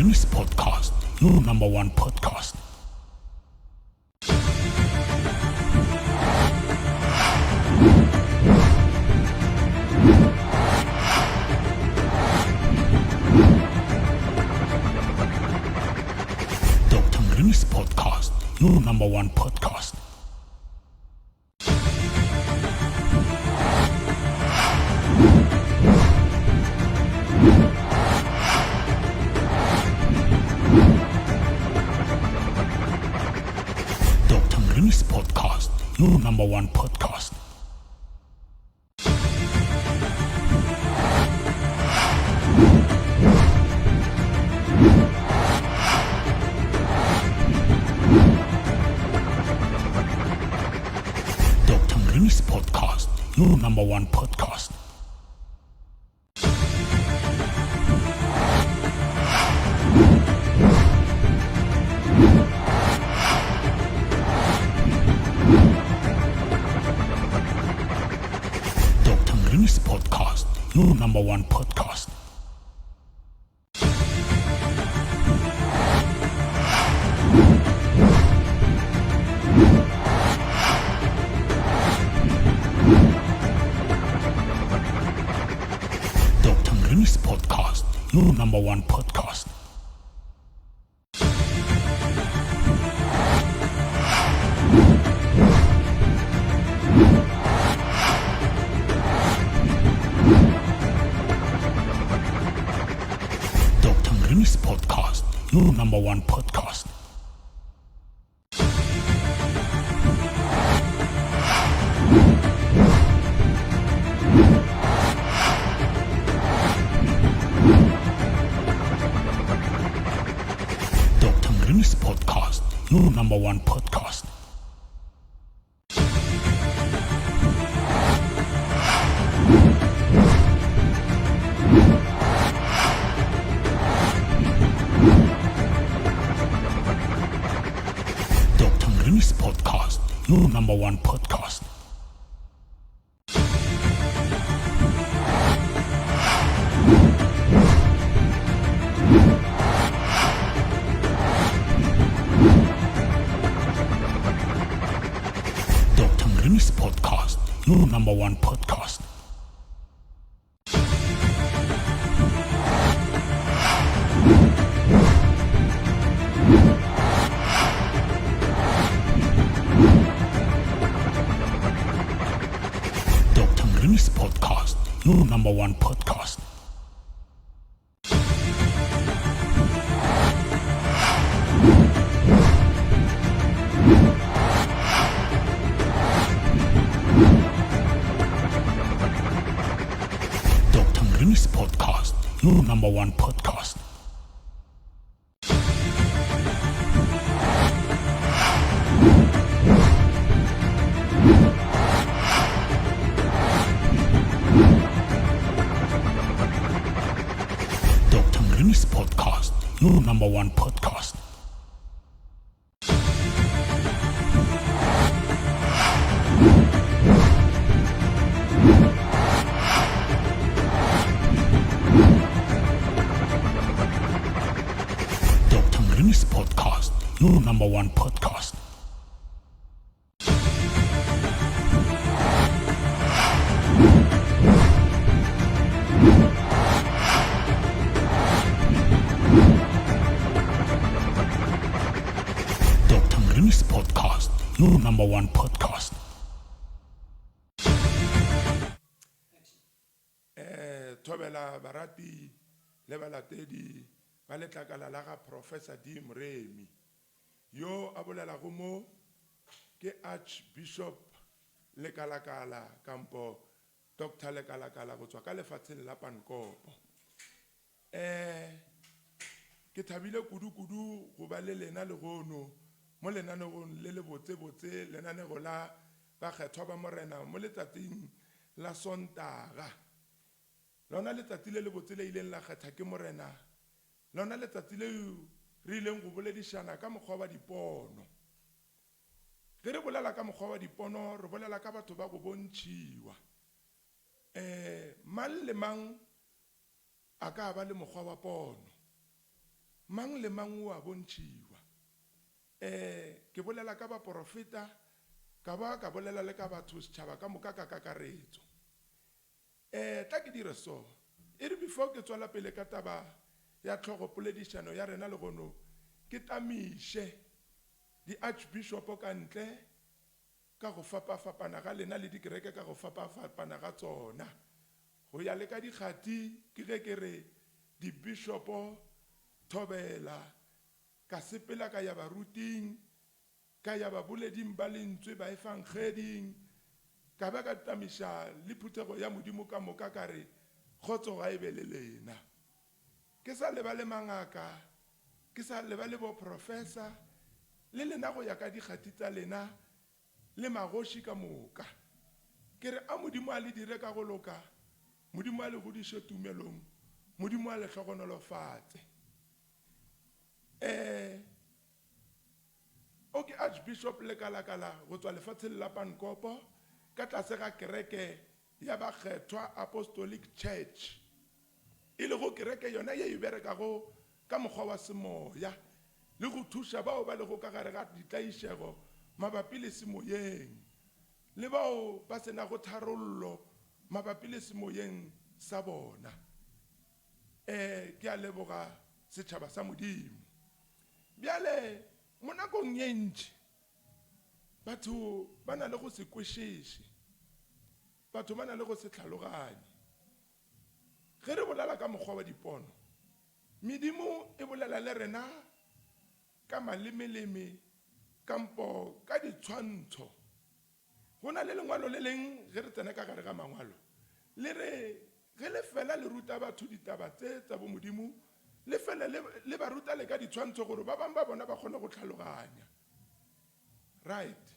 Mremi's Podcast, your number one podcast. Dr. Mremi's Podcast, your number one podcast. Dr. Mremi's Podcast, your number one podcast. Dr. Mremi's Podcast, your number one podcast. Dr. Mremi's Podcast, your number one podcast. Dr. Mremi's Podcast, your number one podcast. Dr. Mremi's Podcast, your number one podcast. Dr. Mremi's Podcast, your number one podcast. Dr. Mremi's Podcast, your number one podcast. Dr. Mremi's Podcast, your number one podcast. Dr. Mremi's Podcast, your number one podcast. Dr. Mremi's Podcast, your number one podcast. Dr. Mremi's Podcast, your number one podcast. Dr. Mremi's Podcast, your number one podcast. Dr. Mremi's Podcast, your number one podcast. Eh, thobela barati le balatedi ba letlakala la ga Professor D Moremi. Yo a bolelago mo ke Archbishop Lekalakala kampo Dr. Lekalakala go tswa ka lefatsheng la Pankopo. Eh ke thabile kudu-kudu go ba le lena lehono mo lenanegong le le botse-botse lenanego la bakgethwa ba Morena mo letsatsing la Sontaga. Lona letsatsi le lebotse le ileng la kgetha ke Morena, lona letsatsi leo re ileng go boledišana ka mokgwa wa dipono. Ge re bolela ka mokgwa wa dipono, re bolela ka batho ba go bontšhiwa. Um mang le mang a ka ba le mokgwa wa pono. Mang le mang o a bontšhiwa. Ee, ke bolela ka baporofeta, ka ba ka bolela le ka batho setšhaba ka moka ka kakaretso. Ee, tla ke dire so. E re before ke tswela pele ka taba ya tlhogo-poledišano ya rena lehono, ke tamiše di-archbishopo ka ntle ka go fapafapana ga lena le dikereke ka go fapafapana ga tsona. Go ya le ka dikgati ke ge ke re dibishopo thobela, ka sepela ka ya baruting, ka ya baboleding ba lentswe baefangeding, ka ba ka tamiša le phuthego ya Modimo ka moka ka re, Kgotso ga e be le lena. Ke sa lebale mangaka, ke sa lebale boprofesa, le lena go ya ka dikgati tsa lena, le magoši ka moka. Ke re a Modimo a le dire ka go loka, Modimo a le godiše tumelong, Modimo a le hlogonolofatse. Eh, o ke Archbishop Lekalakala go tswa lefatsheng la Pankopo ka tlase ga kereke ya Bakgethwa Apostolic Church, e lego kereke yona ye e berekago ka mokgwa wa semoya le go thuša bao ba lego ka gare ga ditlaišego mabapi le semoyeng le bao ba se nago tharollo mabapi le semoyeng sa bona. Ee, ke a leboga setšhaba sa Modimo. Bjale, mo nakong ye ntši, batho ba na le go se kwešiše. Batho ba na le go se hlaloganye. Ge re bolela ka mokgwa wa dipono, medimo e bolela le rena ka malemeleme kampo ka ditshwantsho. Go na le lengwalo le leng ge re tsena ka gare ga Mangwalo, le re, Ge le fela le ruta batho ditaba tše tša bomodimo, le fele le, le ba ruta le ka ditshwantsho gore ba bangwe ba bona ba kgone go tlhaloganya. Right.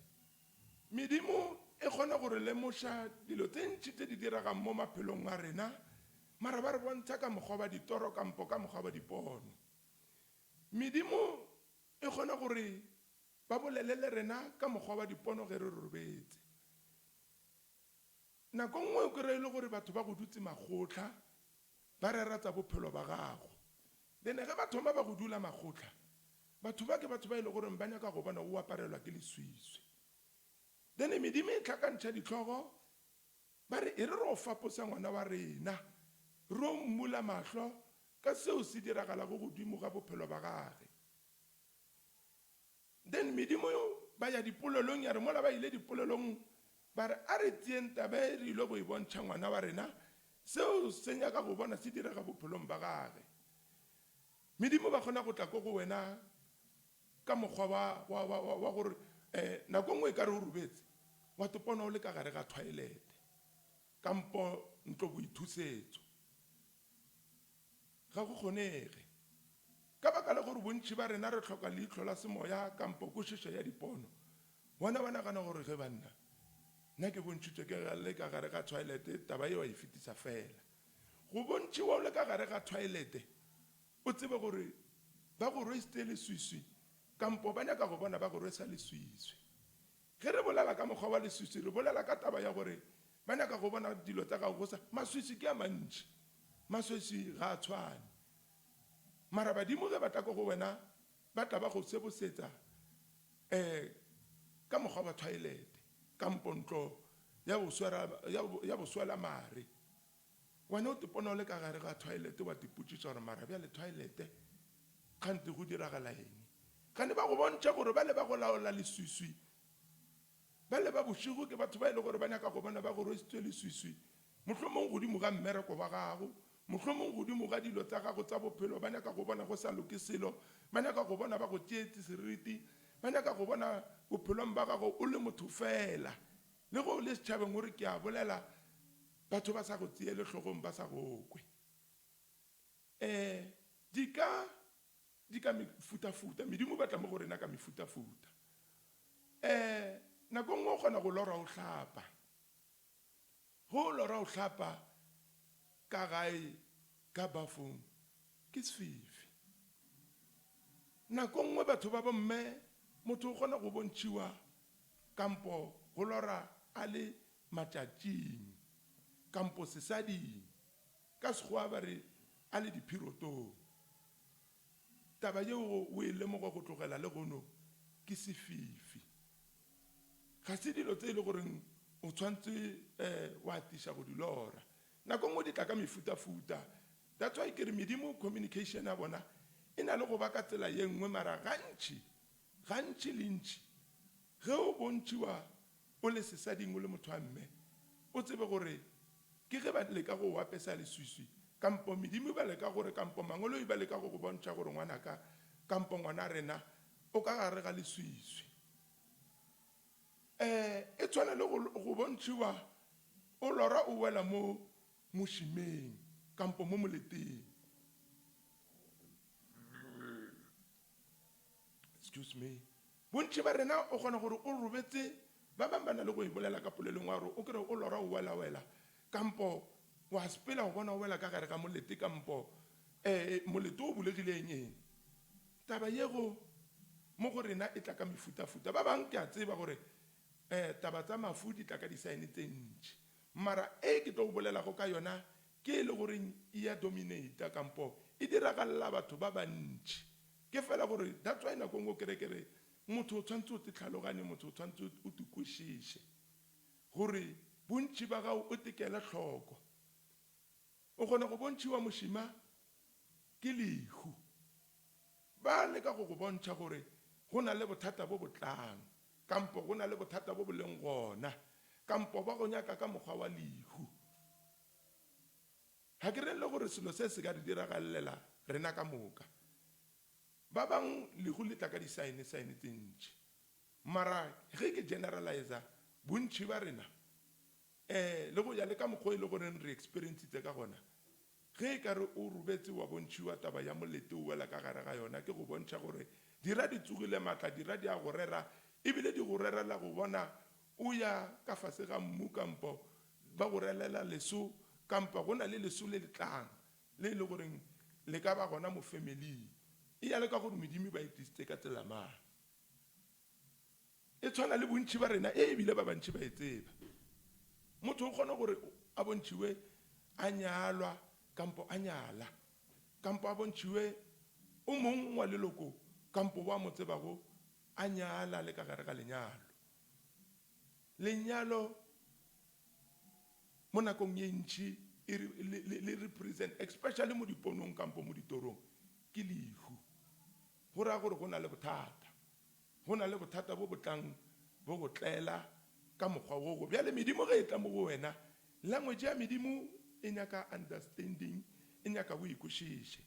Medimo e kgona go re lemoša dilo tše ntši tše di diregang mo maphelong a rena, mara ba re bontšha ka mokgwa wa ditoro kampo ka mokgwa wa dipono. Medimo e kgona gore ba bolele le rena ka mokgwa wa dipono ge re robetse. Nako nngwe o kry-e le gore batho ba go dutse makgotla ba rera tsa bophelo ba gago. Then ge ba thoma ba go dula makgotla, batho ba ke batho ba e le goreng ba nyaka go bona o aparelwa ke leswiswi. Then medimo e tlhakantšha dihlogo ba re e re ro faposa ngwana wa rena, ro mmula mahlo ka seo se diragalago godimo ga bophelo ba gage. Then medimo ba ya dipolelong, ya re mola ba ile dipolelong ba re a re tseeng taba e re ile go e bontšha ngwana wa rena seo se nyaka go bona se direga bophelong ba gage. Medimo ba kgona go tla ko go wena ka mokgwa wa, wa, wa, wa, wa gore eh, nako nngwe e ka re o robetse wa topona o le ka gare ga toilet kampo ntlo boithusetso. Ga go kgonege. Ka baka la gore bontši ba rena re hloka leihlo la semoya kampo kwešišo ya dipono, bona ba nagana gore ge banna, nna ke bontšhitšwe ke le ka gare ga thwaelete, taba ye wa e fetisa feela. Go bontšhiwa o le ka gare ga thwaelete, o tsebe gore ba go rwesitse leswiswi kampo ba nyaka go bona ba go rwesa leswiswi. Ge re bolela ka mokgwa wa leswiswi, re bolela ka taba ya gore ba nyaka go bona dilo tša gago go sa. Maswiswi ke a mantši. Maswiswi ga a tshwane. Mara badimo ge ba tla ko go wena, ba tla ba go sebosetsa um ka mokgwa wa thwaelete kampo ntlo ya boswera, ya, ya boswela mare. Wena o tipona o le ka gare ga thwaelete wa tipotšiša gore mara bjale thwaelete kgante go diragala eng? Kgane ba go bontšha gore bale ba go laola leswiswi, bale ba bošego ke batho ba e le gore ba nyaka go bona ba go rwesitswe leswiswi, mohlomong godimo ga mmereko wa gago, mohlomong godimo ga dilo tsa gago tsa bophelo, ba nyaka go bona go sa loke selo, ba nyaka go bona ba go tšeetše seriti, ba nyaka go bona bophelong ba gago o le motho fela. Le ge o le setšhabeng o re ke a bolela, batho ba sa go tseele hlogong, ba sa go kwe. Ee, dika di ka mefutafuta, medimo e batla mo go rena ka mefutafuta. Ee, nako nngwe o kgona go lora o hlapa. Ge o lora o hlapa ka gae ka bafong ke sefifi. Nako nngwe batho ba bomme motho o kgona go bontšhiwa kampo go lora a le matšatšing kampo sesading, ka Sekgowa ba re a le diphirotong. Taba yeo o e lemoga go tlogela lehono ke sefifi. Ga se dilo tse e le goreng o tshwanetse um wa atiša go di lora. Nako nngwe di tla ka mefutafuta. That's why ke re medimo communication ya bona e na le go ba ka tsela ye nngwe mara gantši, gantši le ntši ge o bontšhiwa o le sesading o le motho wa mme, o tsebe gore ke ge ba leka go o apesa leswiswi kampo medimo ba leka gore kampo mangoloi ba leka go go bontšha gore ngwanaka kampo ngwana rena o ka gare ga leswiswi. Um e tshwana le go, go bontšhiwa o lora o wela mo mošimeng kampo mo moleteng. Excuse me. Bontši ba rena o kgona gore o robetse, ba bangwe ba na le go e bolela ka polelong wa gore o kry o lora o wela-wela kampo wa sepela o bona o wela ka gare ga molete kampo um molete o bulegileng eng. Taba ye go mo go rena e tla ka mefutafuta. Ba bangwe ke a tseba gore um taba tsa mafu di tla ka disaene tse ntši. Mara e ke tlo go bolelago ka yona ke e le goreng e ya dominata kampo e diragalela batho ba bantši. Ke fela gore that's why nako nngwe o kry-e ke re motho o tshwanetse o te tlhaloganye, motho o tshwanetse o te kwešiše gore bontši ba gago o te kele hloko. O kgona go bontšhiwa mošima ke lehu. Ba leka go go bontšha gore go na le bothata bo bo tlang, kampo go na le bothata bo bo leng gona, kampo ba go nyaka ka mokgwa wa lehu. Ga ke re le gore selo se se ka re diragalela rena ka moka. Ba bang lehu le tla ka disaene-saene tse ntši. Mara ge ke generalizer, bontši ba rena, um le go ya le ka mokgwa o e le goreng re experiencitse ka gona, ge e ka re o robetse wa bontšhiwa taba ya molete o wela ka gare ga yona, ke go bontšha gore dira di tsogile matla, dira di a go rera, ebile di go rerela go bona o ya ka fase ga mmu kampo ba go relela leso kampa go na le leso le le tlang le e le goreng le ka ba gona mo familing. E ya le ka gore medimo ba e tlisitse ka tsela mang. E tshwana le bontši ba rena e bile ba bantši ba e tseba. Motho o kgona gore a bontšhiwe a nyalwa kampo a nyala kampo a bontšhiwe o mong wa leloko kampo wa mo tsebago a nyala le ka gare ga lenyalo. Lenyalo mo nakong ye ntši e re, le, le, le represent, especially mo diponong kampo mo ditorong, ke lehu. Go raya gore go na le bothata. Go na le bothata bo bo tlang bo go tlela ka mokgwa wo go. Bjale medimo ge e tla mo go wena, language ya medimo e nyaka understanding, e nyaka o e kwešiše.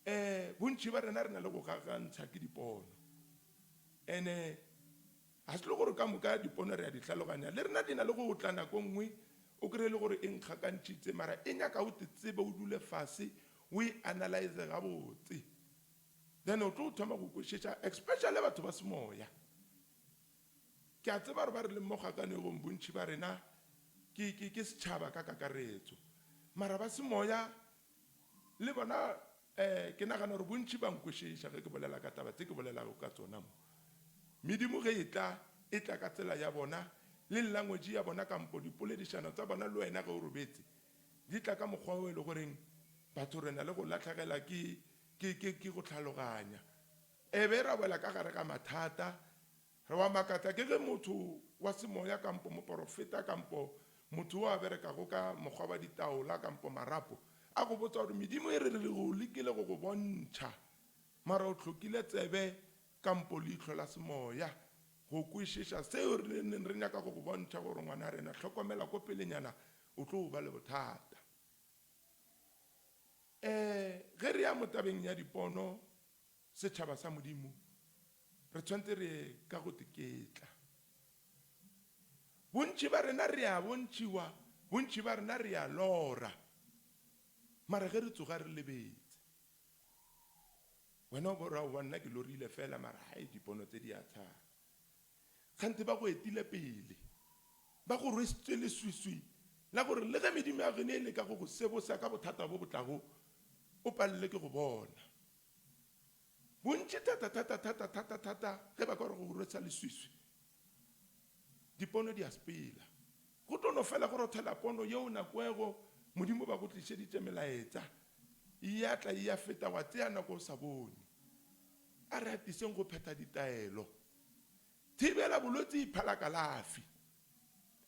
Um bontši ba rena re na le go gagantsha ke dipono. Ene ga se le gore ka moka dipono re a di hlaloganya, le rena di na le go tla nako nngwe o kry-e le gore e nkgakantšhitse, mara e nyaka o te tsebe, o dule fase o e analyze gabotse, then o tlo thoma go kwešiša, especially batho ba semoya. Ke a tseba gore ba re leng mo kgakanegong bontši ba rena ke, ke, ke setšhaba ka kakaretso, mara ba semoya Le bona, eh, ke nagana gore bontši ba nkwešiša ge ke bolela ka taba tse ke bolelago ka tsona mo. Medimo ge e tla, e tla ka tsela ya bona, le language ya bona kampo dipoledišano tsa bona le wena ge o robetse, di tla ka mokgwa o e le goreng batho re na le go lahlegela ke, ke, ke, ke go tlhaloganya. E be ra wela ka gare ga mathata. Re wa makatla ke ge motho wa semoya kampo moporofeta kampo motho yo a berekago ka mokgwa wa ditaola kampo marapo a go botsa gore medimo e re re go lekile go go bontšha mara o hlokile tsebe kampo leihlo la semoya go kwešiša seo re neng re nyaka go go bontšha gore ngwana rena hlokomela ko pelenyana o tlo ba le bothata. Um ge re ya mo tabeng ya dipono Setšhaba sa Modimo, re tshwanetse re ye ka go teketla. Bontši ba rena re a bontšhiwa, bontši ba rena re a lora, mara ge re tsoga re lebetse. Wena o bo re, Aowa, nna ke lorile fela, mara hai, dipono tse di a tshaba. Kganthe ba go etile pele, ba go rwešitše leswiswi la gore le ge medimo ya geno e leka go go sebosa ka bothata bo bo tlago, o palelwe ke go bona. Bontši thata, thata, thata, thata, thata, ge ba ka re go rwesa leswiswi, dipono di a sepela. Go tlo no fela go rothela pono yeo nakwego Modimo ba go tlišeditše melaetša. E ya tla e ya feta wa tsea nako o sa bone. A re atiseng go phetha ditaelo. Thibela bolwetsi iphala kalafi.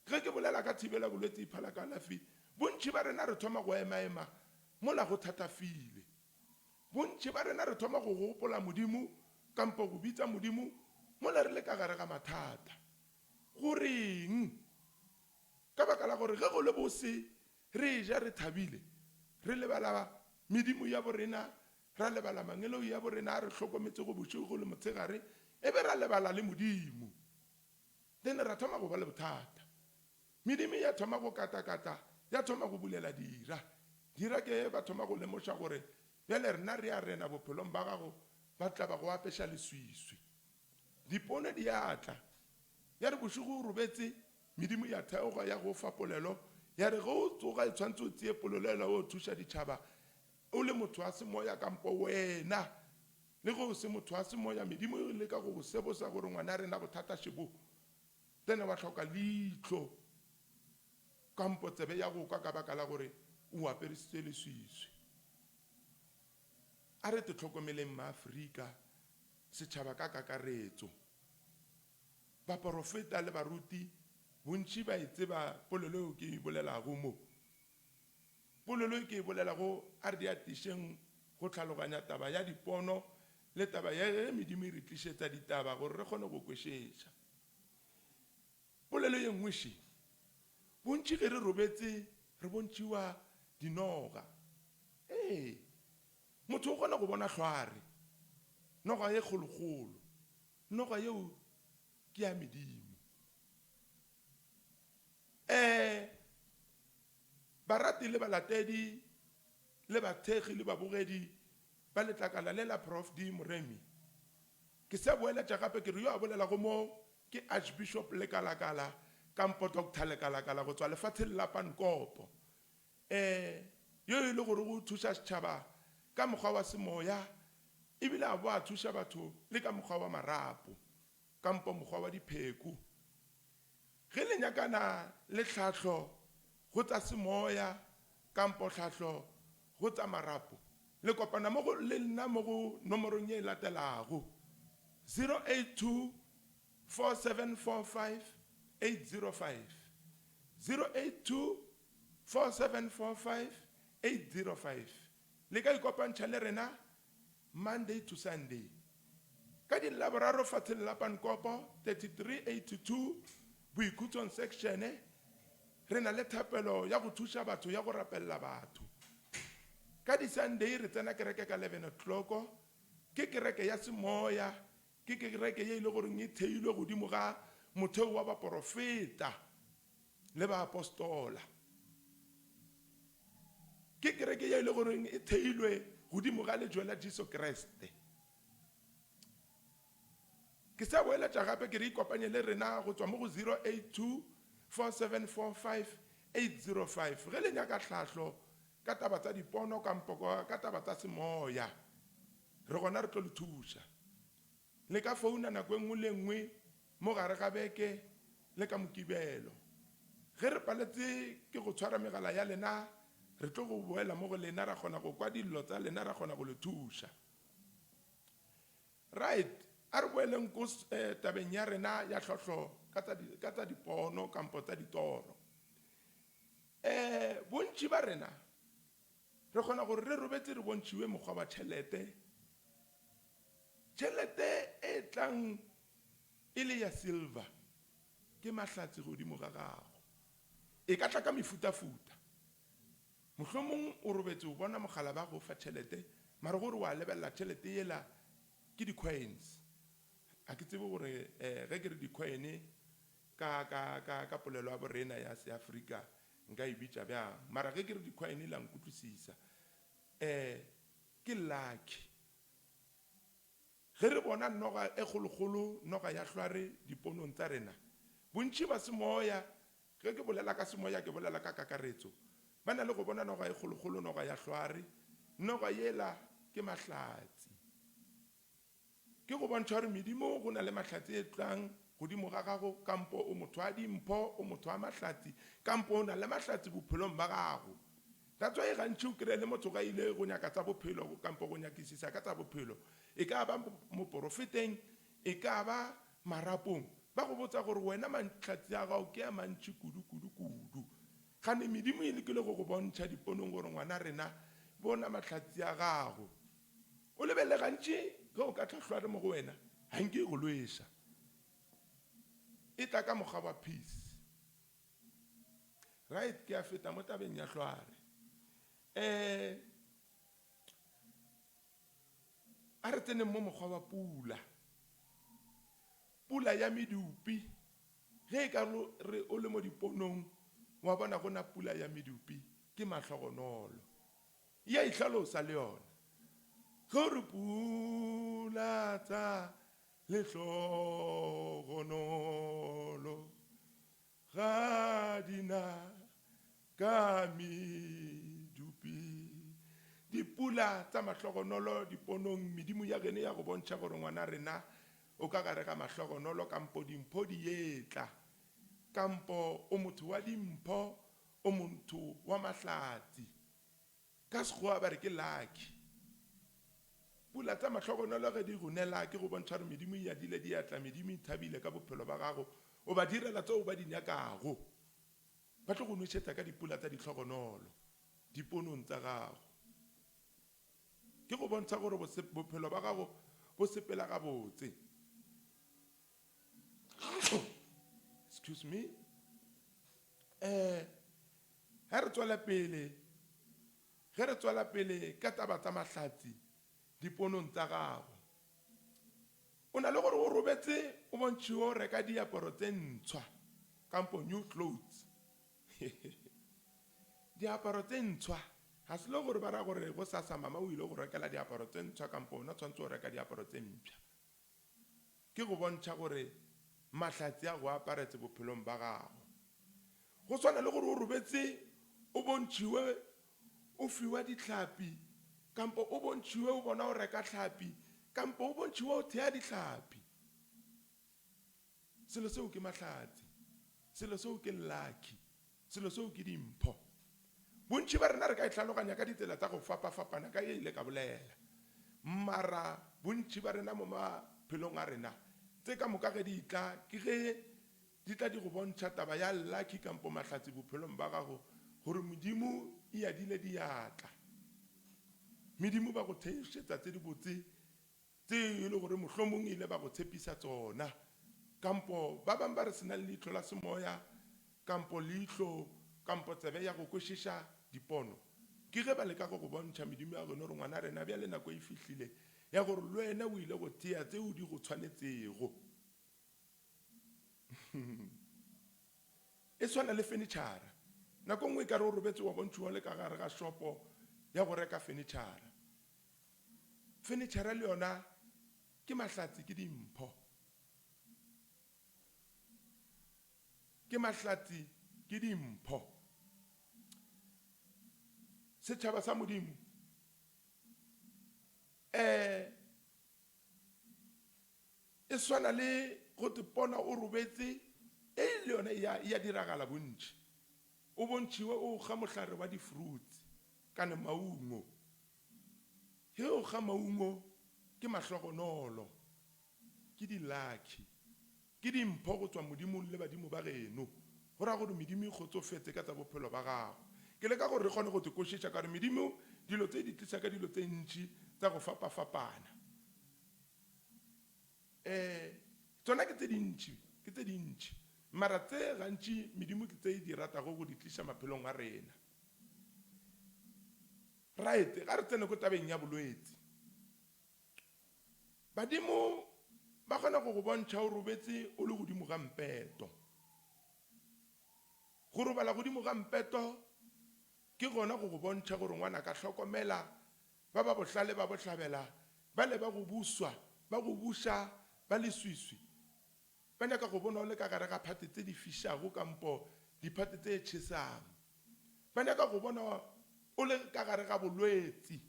Ge ke bolela ka thibela bolwetsi iphala kalafi, bontši ba rena re thoma go emaema mola go thatafile. Bontši ba rena re thoma go gopola Modimo kampo go bitsa Modimo mola re le ka gare ga mathata. Go reng? Ka baka la gore ge go le bose re eja re thabile, re lebala medimo ya borena, ra lebala mangeloi a borena a re hlokometsego bošego le motshegare, e be ra lebala le Modimo. Then ra thoma go ba le bothata. Medimo ya thoma go katakata, ya thoma go bulela dira. Dira ke ba thoma go lemoša gore bjale rena re a rena bophelong ba gago, ba tla ba go apeša leswiswi. Dipono di a tla. Ya re bošego o robetse, medimo ya theoga ya go fa polelo, ya re ge o tsoga e tshwanetse o tsee polelo ela o thuša ditšhaba o le motho wa semoya kampo wena le ge o se motho wa semoya, medimo e leka go go sebosa gore ngwana rena bothata šebo. Then wa hloka leihlo kampo tsebe ya go kwa ka baka la gore o aperisitswe leswiswi. A re te hlokomeleng Maafrika, setšhaba ka kakaretso. Baporofeta le baruti bontši ba e tseba polelo eo ke e bolelago mo. Polelo e ke e bolelago a re di atišeng go tlhaloganya taba ya dipono le taba ya ge medimo e re tlišetša ditaba gore re kgone go kwešeša. Polelo ye nngwe še, Bontši ge re robetse re bontšiwa dinoga. Ee, motho o kgona go bona hlware, noga ye kgolokgolo. Noga yeo ke ya medimo. Ee, barati le balatedi le bathekgi le babogedi ba letlakala le la Prof. D. Moremi, ke sa boeletša gape ke re yo a bolelago mo ke Archbishop Lekalakala kampo Doctor Lekalakala go tswa lefatsheng la Pankopo. Ee, yo e le gore o thuša setšhaba ka mokgwa wa semoya ebile a bo a thuša batho le ka mokgwa wa marapo kampo mokgwa wa dipheko. Ge le nyakana le tlhahlo go tsa semoya kampo tlhahlo go tsa marapo, le kopana mo go le nna mo go nomorong ye e latelago, 082 4745 805, 082 4745 805. Le ka ikopantšha le rena Monday to Sunday ka di Laboraro fatsheng la Pankopo 3382 Boikhutsong Section. Re na le thapelo ya go thuša batho ya go rapelela batho. Ka di Sunday re tsena kereke ka 11 o'clock. Ke kereke ya semoya, ke kereke ye e le goreng e theilwe godimo ga motheo wa baporofeta le baapostola. Ke kereke ye e le goreng e theilwe godimo ga lejwe la Jesu Kriste. Ke sa boeletša gape ke re ikopanye le rena go tswa mo go 082 4745 805 ge le nyaka tlhahlo ka taba tsa dipono kampo ka taba tsa semoya. Re gona re tlo le thuša. Le ka founa nako e nngwe le e nngwe mo gare ga beke le ka Mokibelo. Ge re paletse ke go tshwara megala ya lena, re tlo go boela mo go lena ra kgona go kwa dillo tsa lena ra kgona go le thuša. Right, a re boeleng ko tabeng ya rena ya tlhohlo ka tsa ka tsa dipono kampo tsa ditoro. Um bontši ba rena re kgona gore re robetse re bontšhiwe mokgwa wa tšhelete, tšhelete e tlang e le ya silver ke mahlatse godimo ga gago. E ka tla ka mefutafuta. Mohlomong o robetse o bona mogala ba go fa tšhelete, mara gore wa lebelela tšhelete yela ke di-coins. A ke tsebe gore eh, ge ke re di-coin ka, ka, ka, ka polelo ya borena ya Seafrika nka e bitša bjang, mara ge ke re di-coin la nkutlwisisa. Eh, ke lucky. Ge re bona noga e kgolokgolo, noga ya hlware diponong tsa rena, bontši ba semoya, ge ke bolela ka semoya ke bolela ka kakaretso, ba na le go bona noga e kgolokgolo, noga ya hlware. Noga yela ke mahlatse. Ke go bontšha gore medimo go na le mahlatse e tlang godimo ga gago, kampo o motho wa dimpho, o motho wa mahlatse, kampo o na le mahlatse bophelong ba gago. That's why gantši o kry-e le motho ga ile go nyaka tsa bophelo kampo go nyakisisa ka tsa bophelo, e ka ba moporofeteng, e ka ba marapong, ba go botsa gore wena mahlatse a gago ke a mantši kudu kudu kudu. Gane medimo e lekile go go bontšha diponong gore ngwana rena bona mahlatse a gago. O lebelele gantši ge o ka tlhahlwa re mo go wena, ga nke e go lweša. E tla ka mokgwa wa peace. Right, ke a feta mo tabeng ya hlware. Eh, a re tseneng mo mokgwa wa pula. Pula ya medupi, ge e ka re o le mo diponong wa bona go na pula ya medupi, ke mahlogonolo. Ya ihlalosa le yona. Ge o re pula tsa lehlogonolo ga di na ka medupi. Dipula tsa mahlogonolo diponong, medimo ya geno ya go bontšha gore ngwana rena o ka gare ga mahlogonolo kampo dimpho di etla, kampo o motho wa dimpho, o motho wa mahlatsi. Ka Sekgowa ba re ke lucky. Pula tsa mahlogonolo ge di go nela ke go bontšha gore medimo e adile diatla, medimo e thabile ka bophelo ba gago, o ba direla tseo ba di nyakago. Ba tlo go nwešetša ka dipula tsa dihlogonolo diponong tsa gago. Ke go bontšha gore bophelo ba gago bo sepela gabotse. Excuse me. Eh, ge re tswela pele, ge re tswela pele ka taba tsa mahlatsi diponong tsa gago, o na le gore o robetse o bontšhiwe o reka diaparo tse ntshwa kampo new clothes. Diaparo tse ntshwa ga se le gore ba ra gore go sasa mama o ile go rekela diaparo tse ntshwa kampo ona tshwanetse o reka diaparo tse mpsha. Ke go bontšha gore mahlatse a go aparetse bophelong ba gago. Go swana le gore o robetse o bontšhiwe o fiwa dihlapi kampo o bontšhiwe o bona o reka hlapi kampo o bontšhiwe o thea dihlapi. Selo seo ke mahlatse. Selo seo ke lucky. Selo seo ke dimpho. Bontši ba rena re ka e hlaloganya ka ditsela tsa go fapafapana ka ye ile ka bolela. Mara bontši ba rena mo maphelong a rena, tse ka moka ge di tla ke ge di tla di go bontšha taba ya lucky kampo mahlatse bophelong ba gago gore Modimo e adile diatla. Medimo ba go theošetsa tse dibotse tse e le gore mohlomong ile ba go tshepisa tsona, kampo ba bang ba re se na le leihlo la semoya, kampo leihlo, kampo tsebe ya go kwešiša dipono. Ke ge ba leka go go bontšha medimo ya geno gore ngwana rena bjale nako e fihlile ya gore le wena o ile go thea tseo di go tshwanetsego. E swana le fenitšhara. Nako nngwe e ka re o robetse wa bontšhiwa le ka gare ga shopo ya go reka fenitšhara. Fenitšhara le yona ke mahlatse, ke dimpho. Ke mahlatse, ke dimpho. Setšhaba sa Modimo eh e swana le go te pona o robetse e le yona ya ya diragala bontši. O bontšhiwe o kga mohlare wa di-fruits kana maungo. Ge o kga maungo ke mahlogonolo, ke di-lucky, ke dimpho go tswa Modimong le badimo ba geno. Go ra gore medimo e kgotsofetse ka tsa bophelo ba gago. Ke leka gore re kgone go te kwešiša ka gore medimo dilo tse di tlisa ka dilo tse ntši tsa go fapafapana. Um tsona ke tse dintši, ke tse dintši. Mara tse gantši medimo ke tse e di ratago go di tliša maphelong a rena. Right, ga re tsene ko tabeng ya bolwetsi. Badimo ba kgona go go bontšha o robetse o le godimo ga mpeto. Go robala godimo ga mpeto ke gona go go bontšha gore ngwanaka hlokomela ba ba bohlale ba bohlabela bale ba go buswa ba go buša ba leswiswi Ba nyaka go bona o le ka gare ga phate tse di fišago kampo diphate tse tšhesang. Ba nyaka go bona o le ka gare ga bolwetsi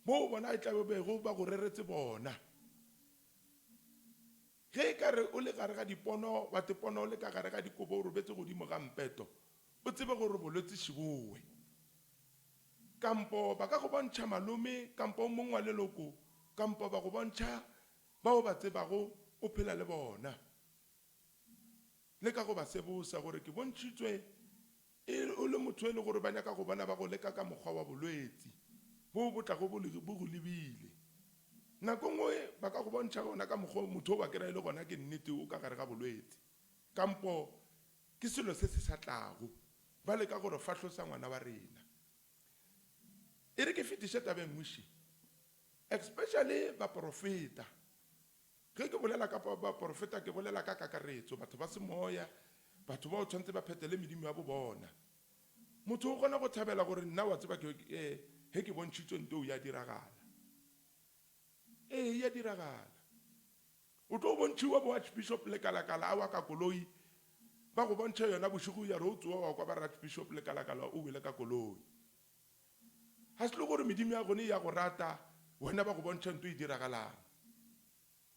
boo bona e tla bego ba go reretse bona. Ge e ka re o le gare ga dipono, wa tepona o le ka gare ga dikobo o robetse godimo ga mpeto, o tsebe gore bolwetsi šibowe. Kampo ba ka go bontšha malome kampo o mongwe wa leloko kampo ba go bontšha ba o ba tsebago o phela le bona. Leka go ba sebosa gore ke bontšhitšwe e o le motho e le gore ba nyaka go bona ba go leka ka mokgwa wa bolwetsi bo bo tlago bo bo go lebile. Nako nngwe ba ka go bontšha gona ka mokgwa motho o ba kry-a e le gona ke nnete o ka gare ga bolwetsi kampo ke selo se se sa tlago. Ba leka go re fahlosa ngwana wa rena. E re ke fetiše taba e nngwe še, especially baporofeta. Ge ke bolela ka baporofeta ke bolela ka kakaretso, batho ba semoya, batho bao tshwanetse ba phetele medimo ya bo bona. Motho o kgona go thabela gore nna wa tseba ke eh, ge ke bontšhitswe nto ya diragala. Ee, ya diragala. O tlo bontšhiwa bo Archbishop Lekalakala a wa ka koloi, ba go bontšha yona bošego ya re o tsoa wa kwa ba re Archbishop Lekalakala o wele ka koloi. Ga se le gore medimo ya gone ya go rata wena ba go bontšha nto e diragalang.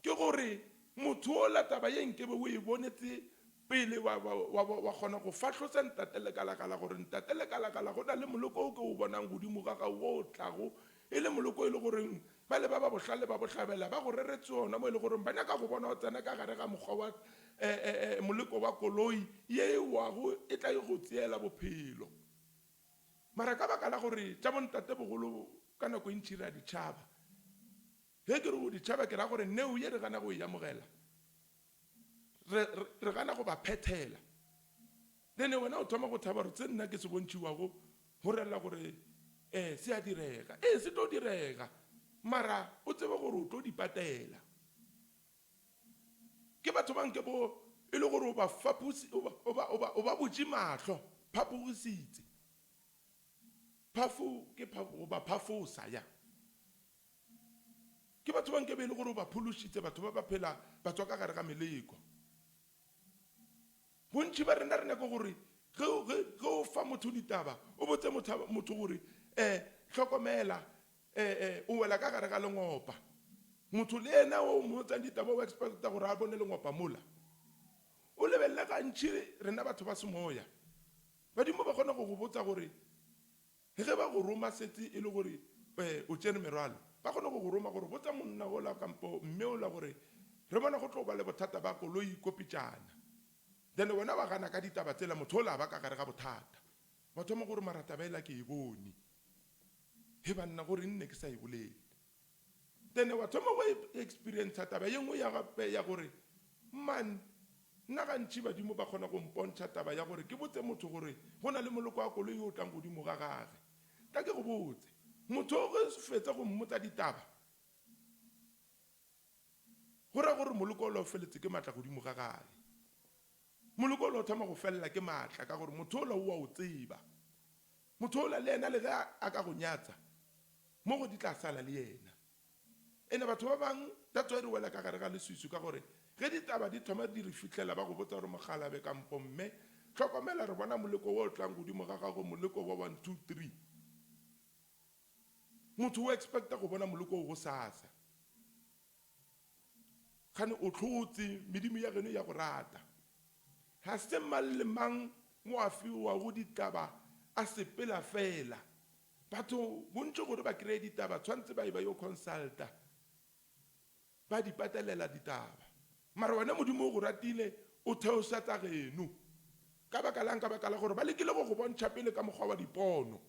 Ke gore motho ola taba ye nkebe o e bonetse pele wa, wa, wa, wa kgona go fahlosa Ntate Lekalakala gore Ntate Lekalakala go na le moloko o ke o bonang godimo ga gago wo o tlago e le moloko e le goreng ba le ba ba bohlale ba bohlabela ba go reretse ona mo e le goreng ba nyaka go bona o tsena ka gare ga mokgwa wa eh, eh, eh, moleko wa koloi ye e wago e tla e go tseela bophelo. Mara ka baka la gore tša bontate bogolo ka nako e ntši re a di tšhaba. Ge ke re go di tšhaba ke ra gore neo ye re gana go e amogela. Re, re, re gana go ba phethela. Then wena o thoma go thaba gore se nna ke se bontšhiwago go rela gore eh se a direga. Ee, se tlo direga. Mara o tsebe gore o tlo di patela. Ke batho ba nke bo e le gore o ba faposi, o ba, o ba, o ba, o ba butše mahlo, phapogisitse. Phafo ke phafo, go ba phafosa, ya. Ke batho ba nke be e le gore o ba phološitse, batho ba ba phela ba tswa ka gare ga meleko. Bontši ba rena re nyaka gore ge, ge, ge o fa motho ditaba, o botse motho, motho gore, eh, hlokomela, eh, eh, o wela ka gare ga lengopa. Motho le yena o mmotsang ditaba o expecta gore a bone lengopa mola. O lebelele gantši rena batho ba semoya, badimo ba kgona go go botsa gore Ge ba go roma setse e le gore o tšere merwalo, ba kgone go go roma gore botsa monna ola kampo mme ola gore re bona go tlo ba le bothata ba koloi ko pitšana. Then wena wa gana ka ditaba tsela motho ola a ba ka gare ga bothata. Wa thoma gore mara taba ela ke e bone. He banna gore nne ke sa e bolele. Then wa thoma go experiencer taba ye nngwe ya gape ya gore man nna gantši badimo ba kgona go mpontšha taba ya gore ke botse motho gore go na le moloko wa koloi o tlang godimo ga gage. Tla ke go botse, motho o ge fetsa go mmotsa ditaba go ra gore moloko ola o feletse ke matla godimo ga gage. Moloko ola o thoma go felela ke matla ka gore motho ola o a o tseba. Motho ola le yena le ge a ka go nyatsa, mo go di tla sala le yena. Ene batho ba bang that's why re wela ka gare ga leswiswi ka gore ge ditaba di thoma di re fihlela ba go botsa gore mokgalabe kampo mme hlokomela re bona moleko wo o tlang godimo ga gago moleko wa 1 2 3. Motho o expecta go bona moleko wo gosasa. Kgane o hlotse, medimo ya geno ya go rata. Ga se mang le mang mo a fiwago ditaba a sepela fela. Batho bontši gore ba kreye ditaba tshwantse ba ye ba yo consulta, ba di patelela ditaba. Mara wena Modimo o go ratile, o theoša tsa geno. Ka baka lang? Ka baka la gore ba lekile go go bontšha pele ka mokgwa wa dipono.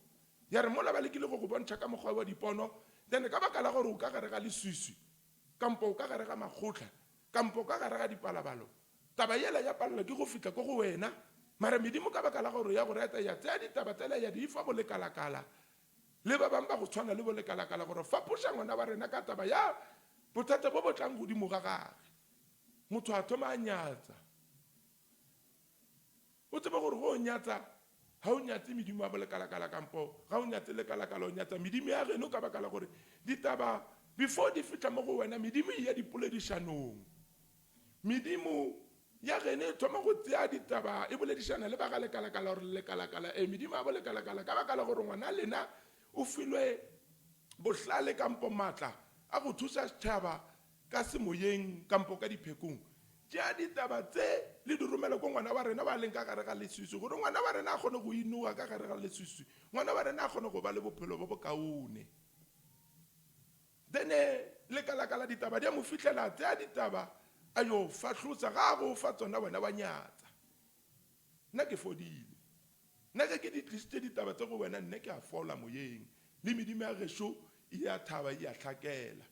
Ya re mola ba lekile go go bontšha ka mokgwa wa dipono, then ka baka la gore o ka gare ga leswiswi, kampo o ka gare ga makgotla, kampo o ka gare ga dipalabalo, taba yela ya palelwa ke go fihla ko go wena. Mara medimo ka baka la gore ya go rata, ya tsea ditaba tsela ya di fa bolekalakala le ba bangwe ba go tshwana le bolekalakala gore fapoša ngwana wa rena ka taba ya bothata bo bo tlang godimo ga gage. Motho a thoma a nyatsa. O tsebe gore go o nyatsa ga o nyatse medimo ya bolekalakala kampo ga o nyatse lekalakala, o nyatsa medimo ya geno ka baka la gore ditaba before di fihla mo go wena medimo e ya dipoledišanong. Medimo ya geno e thoma go tsea ditaba e boledišana le ba ga lekalakala gore lekalakala e medimo ya bolekalakala ka baka la gore ngwana lena o filwe bohlale kampo maatla a go thusa setšhaba ka semoyeng kampo ka diphekong. Tšea ditaba tše le di romele ko ngwana wa rena wa leng ka gare ga leswiswi, gore ngwana wa rena a kgone go inoga ka gare ga leswiswi, ngwana wa rena a kgone go ba le bophelo bo bokaone. Then lekalakala ditaba di a mo fihlela, a tsea ditaba a yo fahlosa, ga a go fa tsona wena wa nyatsa. Nna ke fodile. Nna ge ke di tlisitše ditaba tše go wena, nne ke a fola moyeng, le medimo ya gešo e a thaba e a hlakela.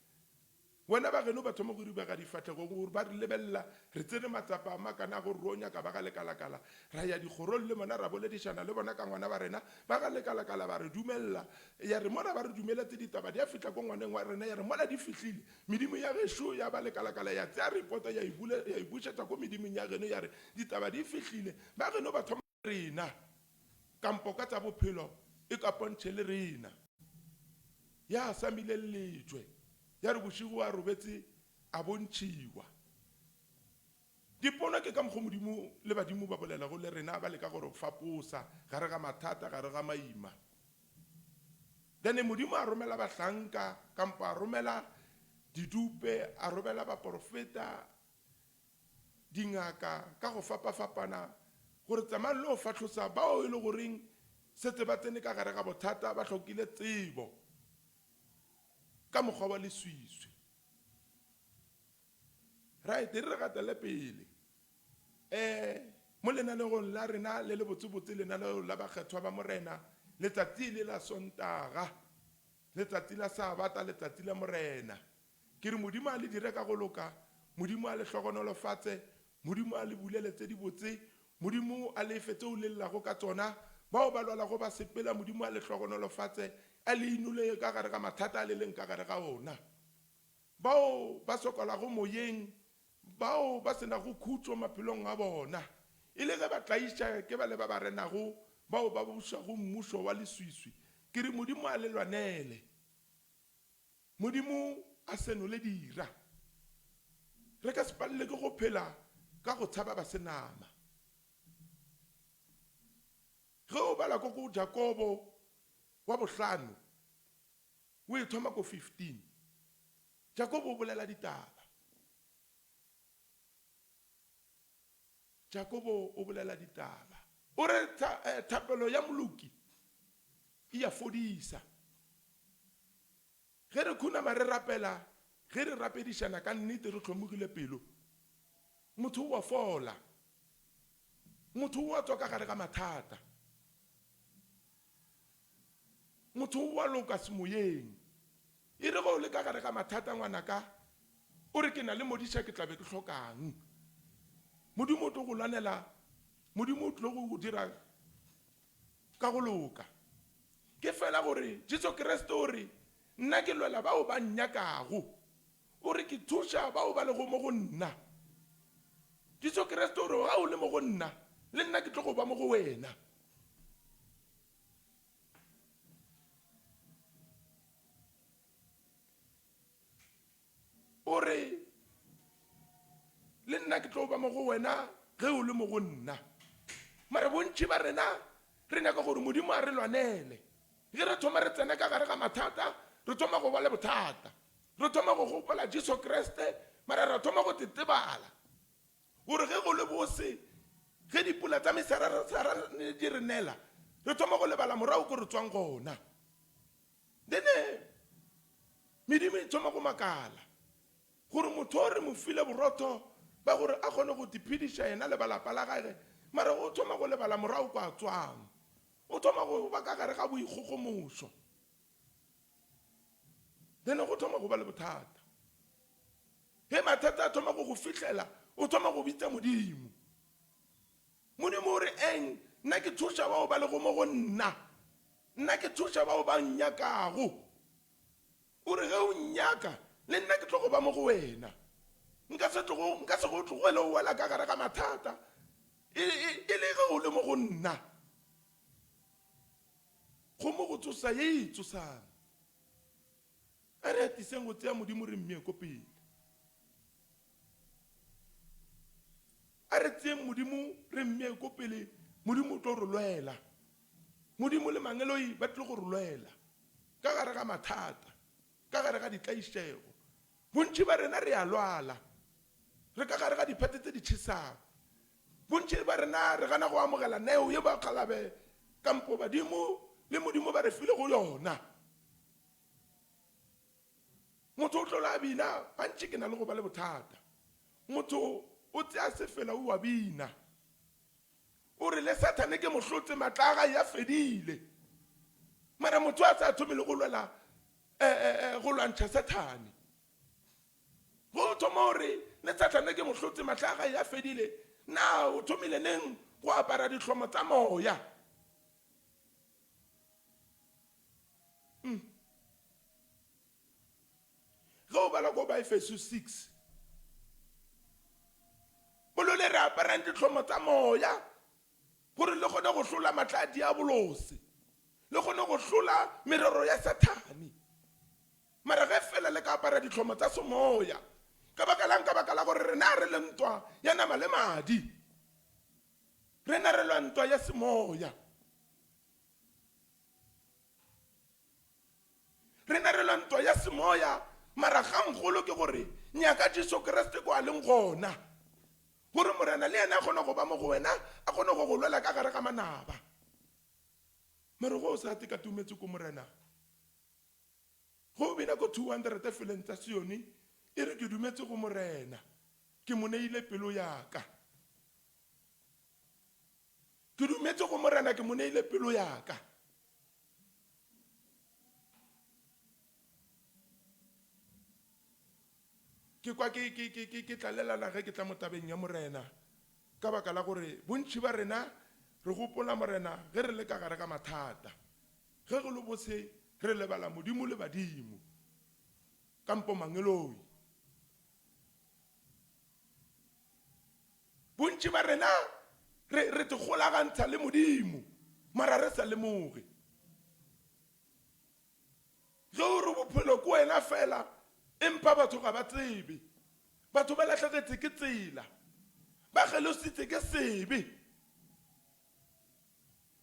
Wena ba geno ba thoma go ribega difahlegong gore ba re lebelela, re tsene matsapa a makana a gore ro nyaka ba ga lekalakala. Ra ya dikgorong le bona ra boledišana le bona ka ngwana wa rena, ba ga lekalakala ba re dumelela. Ya re mola ba re dumeletse ditaba di a fihla ko ngwaneng wa rena, ya re mola di fihlile, medimo ya gešo ya ba lekalakala ya tsea reporta ya e bule, ya e bušetša ko medimong ya geno ya re ditaba di fihlile, ba geno ba thoma Rena, kampo ka tša bophelo e ka pontšhe le rena. Ya samile lejwe, ya re bošego a robetse a bontšhiwa. Dipono ke ka mokgo Modimo le badimo ba bolelago le rena ba leka go re faposa gare ga mathata, gare ga maima. Then Modimo a romela bahlanka, kampo a romela didupe, a romela baporofeta, dingaka ka go fapafapana gore tsamayang le go fahlosa bao e le goreng setse ba tsene ka gare ga bothata ba hlokile tsebo ka mokgwa wa leswiswi. Right, re re gatele pele um mo lenanegong la rena le le botsebotse, lenaneo la bakgethwa ba Morena, letsatsi le la Sontaga, letsatsi la Sabata, letsatsi la Morena. Ke re Modimo a le dire ka go loka, Modimo a le hlogonolofatse, Modimo a le bulele tse dibotse, Modimo a le fe tseo le llago ka tsona. Bao ba lwalago ba sepela, Modimo a le hlogonolofatse, a le inole ka gare ga mathata a le leng ka gare ga ona. Bao ba sokolago moyeng, bao ba se nago khutšo maphelong a bona, e le ge ba tlaiša ke bale ba ba renago, bao ba bušago mmušo wa leswiswi, ke re Modimo a le lwanele. Modimo a senole dira. Re ka se palelwe ke go phela ka go tshaba ba senama. Ge o bala ko go Jakobo wa bohlano, o e thoma ko 15, Jakobo o bolela ditaba. Jakobo o bolela ditaba. O re, Thapelo ya moloki e a fodisa. Ge re khunama re rapela, ge re rapedišana ka nnete re hlomogile pelo, motho o a fola. Motho o a tswa ka gare ga mathata. Motho o a loka semoyeng. E re ge o le ka gare ga mathata ngwanaka, o re ke na le modiša ke tla be ke hlokang? Modimo o tlo go lwanela, Modimo o tlo go dira ka go loka. Ke fela gore Jesu Kriste o re, Nna ke lwela bao ba nnyakago. O re ke thuša bao ba lego mo go nna. Jesu Kriste o re ga o le mo go nna, le nna ke tlo go ba mo go wena. O re, Le nna ke tlo ba mo go wena ge o le mo go nna. Mara bontši ba rena re nyaka gore Modimo a re lwanele. Ge re thoma re tsena ka gare ga mathata, re thoma go ba le bothata. Re thoma go gopola Jesu Kriste, mara ra thoma go tetebala. Gore ge go le bose, ge dipula tsa mesarasarane di re nela, re thoma go lebala morago ko re tswang gona. Then medimo e thoma go makala gore motho o re mo file borotho ba gore a kgone go tiphediša yena le balapa la gage, mara o thoma go lebala morago kwa tswang. O thoma go ba ka gare ga boikgogomošo. Then go thoma go ba le bothata. Ge mathata a thoma go go fihlela, o thoma go bitsa Modimo. Modimo o re, Eng, nna ke thuša bao ba lego mo go nna. Nna ke thuša bao ba nnyakago. O re, Ge o nnyaka, le nna ke tlo go ba mo go wena. Nka se tlogo, nka se go tlogele o wela ka gare ga mathata, e, e, e le ge o le mo go nna. Kgomo go tsosa ye e tsosang. A re atiseng go tsea Modimo re mmee ko pele. A re tseeng Modimo re mmee ko pele, Modimo o tlo re lwela. Modimo le mangeloi ba tlo go re lwela ka gare ga mathata, ka gare ga ditlaišego. Bontši ba rena re a lwala. Re ka gare ga diphate tse di tšhesago. Bontši ba rena re gana go amogela neo ye bakgalabe kampo badimo le Modimo ba re filego yona. Motho o tlola a bina, gantši ke na le go ba le bothata. Motho o tsea sefela o a bina. O re le Sathane ke mohlotse, matla a gae a fedile. Mara motho a sa thomile go lwela eh, eh, eh, go lwantšha Sathane. Go thoma o re le Sathane ke mohlotse, matla a gae a fedile. Na o thomile neng go apara dihlomo tsa moya? Mm. Ge o bala ko Baefeso 6, bolole re aparang dihlomo tsa moya gore le kgone go hlola matla a diabolose, le kgone go hlola merero ya Sathane. Mara ge fela le ka apara dihlomo tsa semoya, ka baka lang? Ka baka la gore rena re le ntwa ya nama le madi, rena re lwa ntwa ya semoya. Rena re lwa ntwa ya semoya, mara kgangkgolo ke gore nyaka Jesu Kriste ko a leng gona, gore Morena le yena a kgone go ba mo go wena, a kgone go go lwela ka gare ga manaba. Mara go o sa te ka tumetse ko Morena, go bina ko 200 feleng tsa Sione, e re ke dumetse go Morena, ke mo neile pelo ya ka. Ke dumetse go Morena, ke mo neile pelo ya ka. Ke kwa ke, ke, ke, ke, ke tlalelana ge ke tla mo tabeng ya Morena, ka baka la gore bontši ba rena re gopola Morena ge re le ka gare ga mathata. Ge go le bose, re lebala Modimo le badimo, kampo mangeloi. Bontši ba rena re, re tikgolagantsha le Modimo, mara re sa lemoge. Ge o re bophelo ke wena fela, empa batho ga ba tsebe. Batho ba lahlegetše ke tsela. Ba kgelositse ke sebe.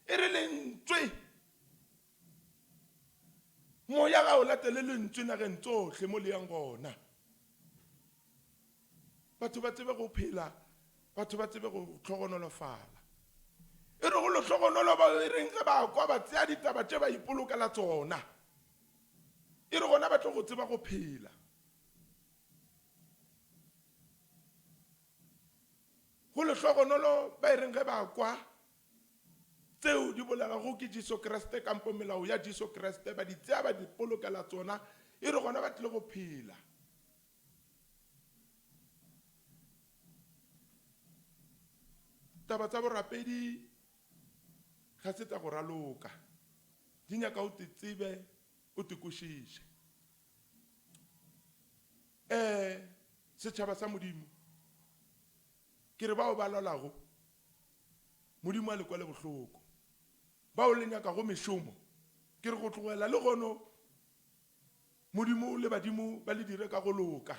E re lentswe, moya ga o latele lentswe nageng tsohle mo le yang gona. Batho ba tsebe go phela, batho ba tsebe go hlogonolofala. E re go lehlogonolo ba e reng ge ba kwa ba tsea ditaba tše ba ipolokela tsona. E re gona ba tlo go tseba go phela. Go lehlogonolo ba e reng ge ba kwa tseo di bolelago ke Jesu Kriste kampo melao ya Jesu Kriste ba di tsea ba di polokela tsona, e re gona ba tlile go phela. Taba tsa borapedi ga se tsa go raloka, di nyaka o te tsebe, o te kwešiše. Ee, setšhaba sa Modimo, ke re bao ba lwalago, Modimo a le kwele bohloko. Bao le nyakago mešomo, ke re go tlogela lehono Modimo le badimo ba le dire ka go loka.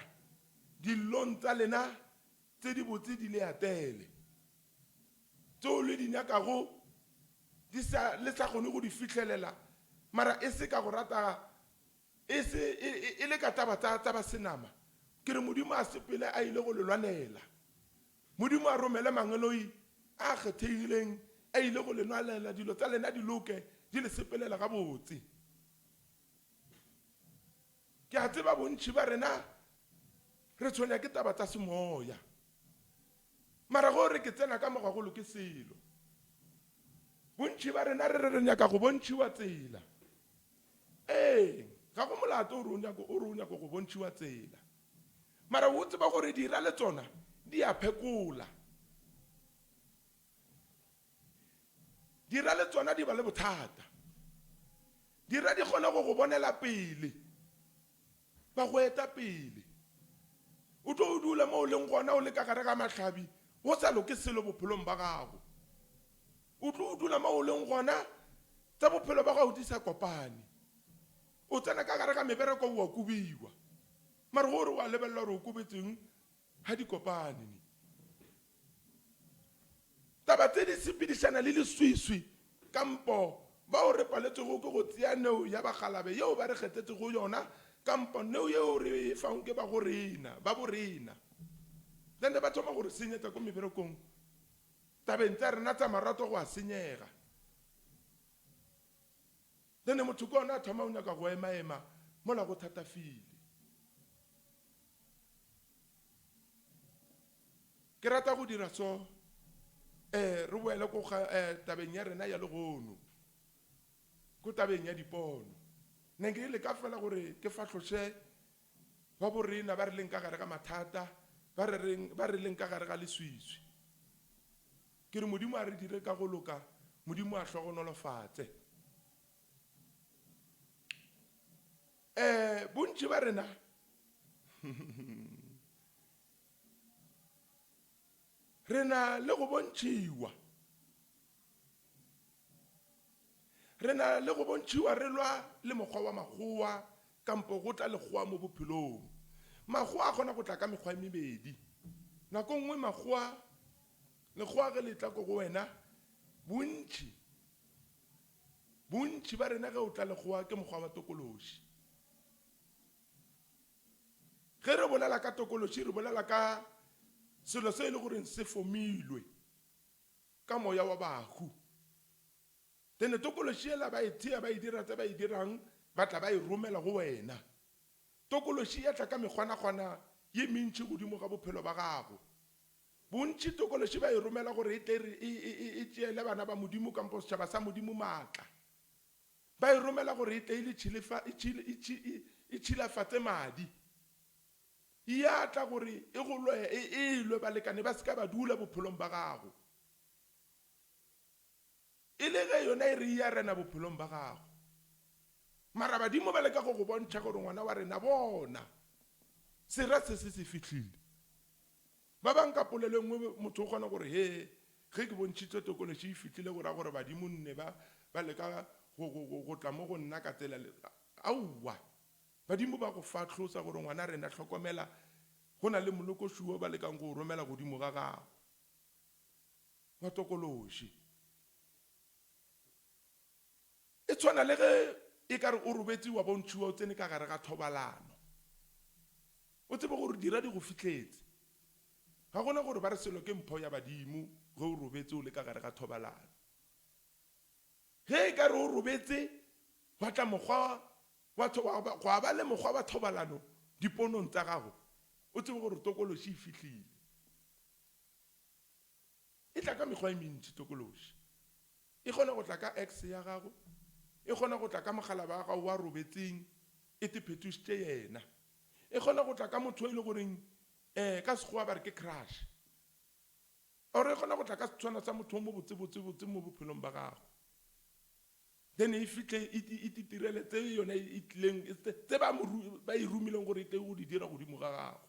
Dillong tsa lena tse dibotse di le atele. Tseo le di nyakago di sa, le sa kgone go di fihlelela, mara e se ka go rata, e se e, e, e le ka taba tsa, tsa ba senama. Ke re Modimo a sepele a ile go le lwanela. Modimo a romele mangeloi a kgethegileng a ile go le nwalela, dilo tsa lena di loke, di le sepelela gabotse. Ke a tseba bontši ba rena re tshwenya ke taba tsa semoya. Mara go re ke tsena ka mo ga go loke selo. Bontši ba rena re re re nyaka go bontšhiwa tsela. Ee, ga go molato o re o nyaka o re o nyaka go bontšhiwa tsela. Mara o tseba gore dira le tsona di a phekola. Dira le tsona di ba le bothata. Dira di kgona go go bonela pele, ba go eta pele. O tlo o dula mo o leng gona o le ka gare ga mahlabi, go sa loke selo bophelong ba gago. O tlo o dula mo o leng gona, tsa bophelo ba gago di sa kopane. O tsena ka gare ga mebereko o a kobiwa. Mara gore wa lebelela gore o kobetseng ga di kopane. Ne. Taba tse di sepedišana le leswiswi kampo bao re paletšwego ke go tsea neo ya bakgalabe yeo ba re kgethetšego yona kampo neo yeo re e fang ke ba go rena, ba bo rena. Then ba thoma go re senyetsa ko meberekong, tabeng tsa rena tsa marato go a senyega. Then motho ke ona a thoma o nyaka go ema-ema mola go thatafile. Ke rata go dira so, eh, re boele ko ga, eh, tabeng ya rena ya legono, ko tabeng ya dipono. Ne ke leka fela gore ke fahloše ba bo rena ba re leng ka gare ga mathata, ba re reng, ba re leng ka gare ga leswiswi. Ke re Modimo a re dire ka go loka, Modimo a hlogonolofatse. Eh, bontši ba rena re na le go bontšhiwa, re na le go bontšhiwa re lwa le mokgwa wa makgowa kampo go tla lekgowa mo bophelong. Makgowa a kgona go tla ka mekgwa e mebedi. Nako nngwe makgowa, lekgowa ge le tla ko go wena, bontši, bontši ba rena ge o tla lekgowa ke mokgwa wa tokološi. Ge re bolela ka tokološi re bolela ka selo se e le goreng se fomilwe ka moya wa bahu. Then tokološi yela ba e thea ba e dira tse ba e dirang ba tla ba e romela go wena. Tokološi ya tla ka mekgwanakgwana ye mentši godimo ga bophelo ba gago. Bontši tokološi ba e romela gore e tle e, e, e, e tšeele bana ba Modimo kampo setšhaba sa Modimo maatla. Ba e romela gore e tle e le tšhilefa, e, tšhile, e, tšhi, e, e tšhilafatse madi. E a tla gore e go lwe, e, e lwe balekane ba se ka ba dula bophelong ba gago. E le ge yona e re e ya rena bophelong ba gago. Mara badimo ba leka go go bontšha gore ngwana wa rena, bona, sera se se se fihlile. Ba bang ka polelo e nngwe motho o kgona gore, He, ge ke bontšhitšwe tokološi e fihlile go ra gore badimo nne ba, ba leka go, go, go, go tla mo go nna ka tsela le. Aowa! Badimo ba go fahlosa gore ngwana rena hlokomela, go na le molokoši wo ba lekang go o romela godimo ga gago wa tokološi. E tshwana le ge e ka re o robetše wa bontšhiwa o tsene ka gare ga thobalano. O tsebe gore dira di go fihletse. Ga gona gore ba re selo ke mpho ya badimo ge o robetše o le ka gare ga thobalano. Ge e ka re o robetše gwa tla mokgwa wa, gwa ba le mokgwa wa thobalano diponong tsa gago, o tsebe gore tokološi e fihlile. E tla ka mekgwa e mentši tokološi. E kgona go tla ka ex ya gago, e kgona go tla ka mokgalaba wa gago wa robetseng e te phetošitše yena. E kgona go tla ka motho e le goreng um ka Sekgowa ba re ke crush. Or e kgona go tla ka setshwana sa motho o mo botsebotsebotse mo bophelong ba gago. Then e fihle e, e titirele tse yona e tlileng tse ba ba e romileng gore e tle go di dira godimo ga gago.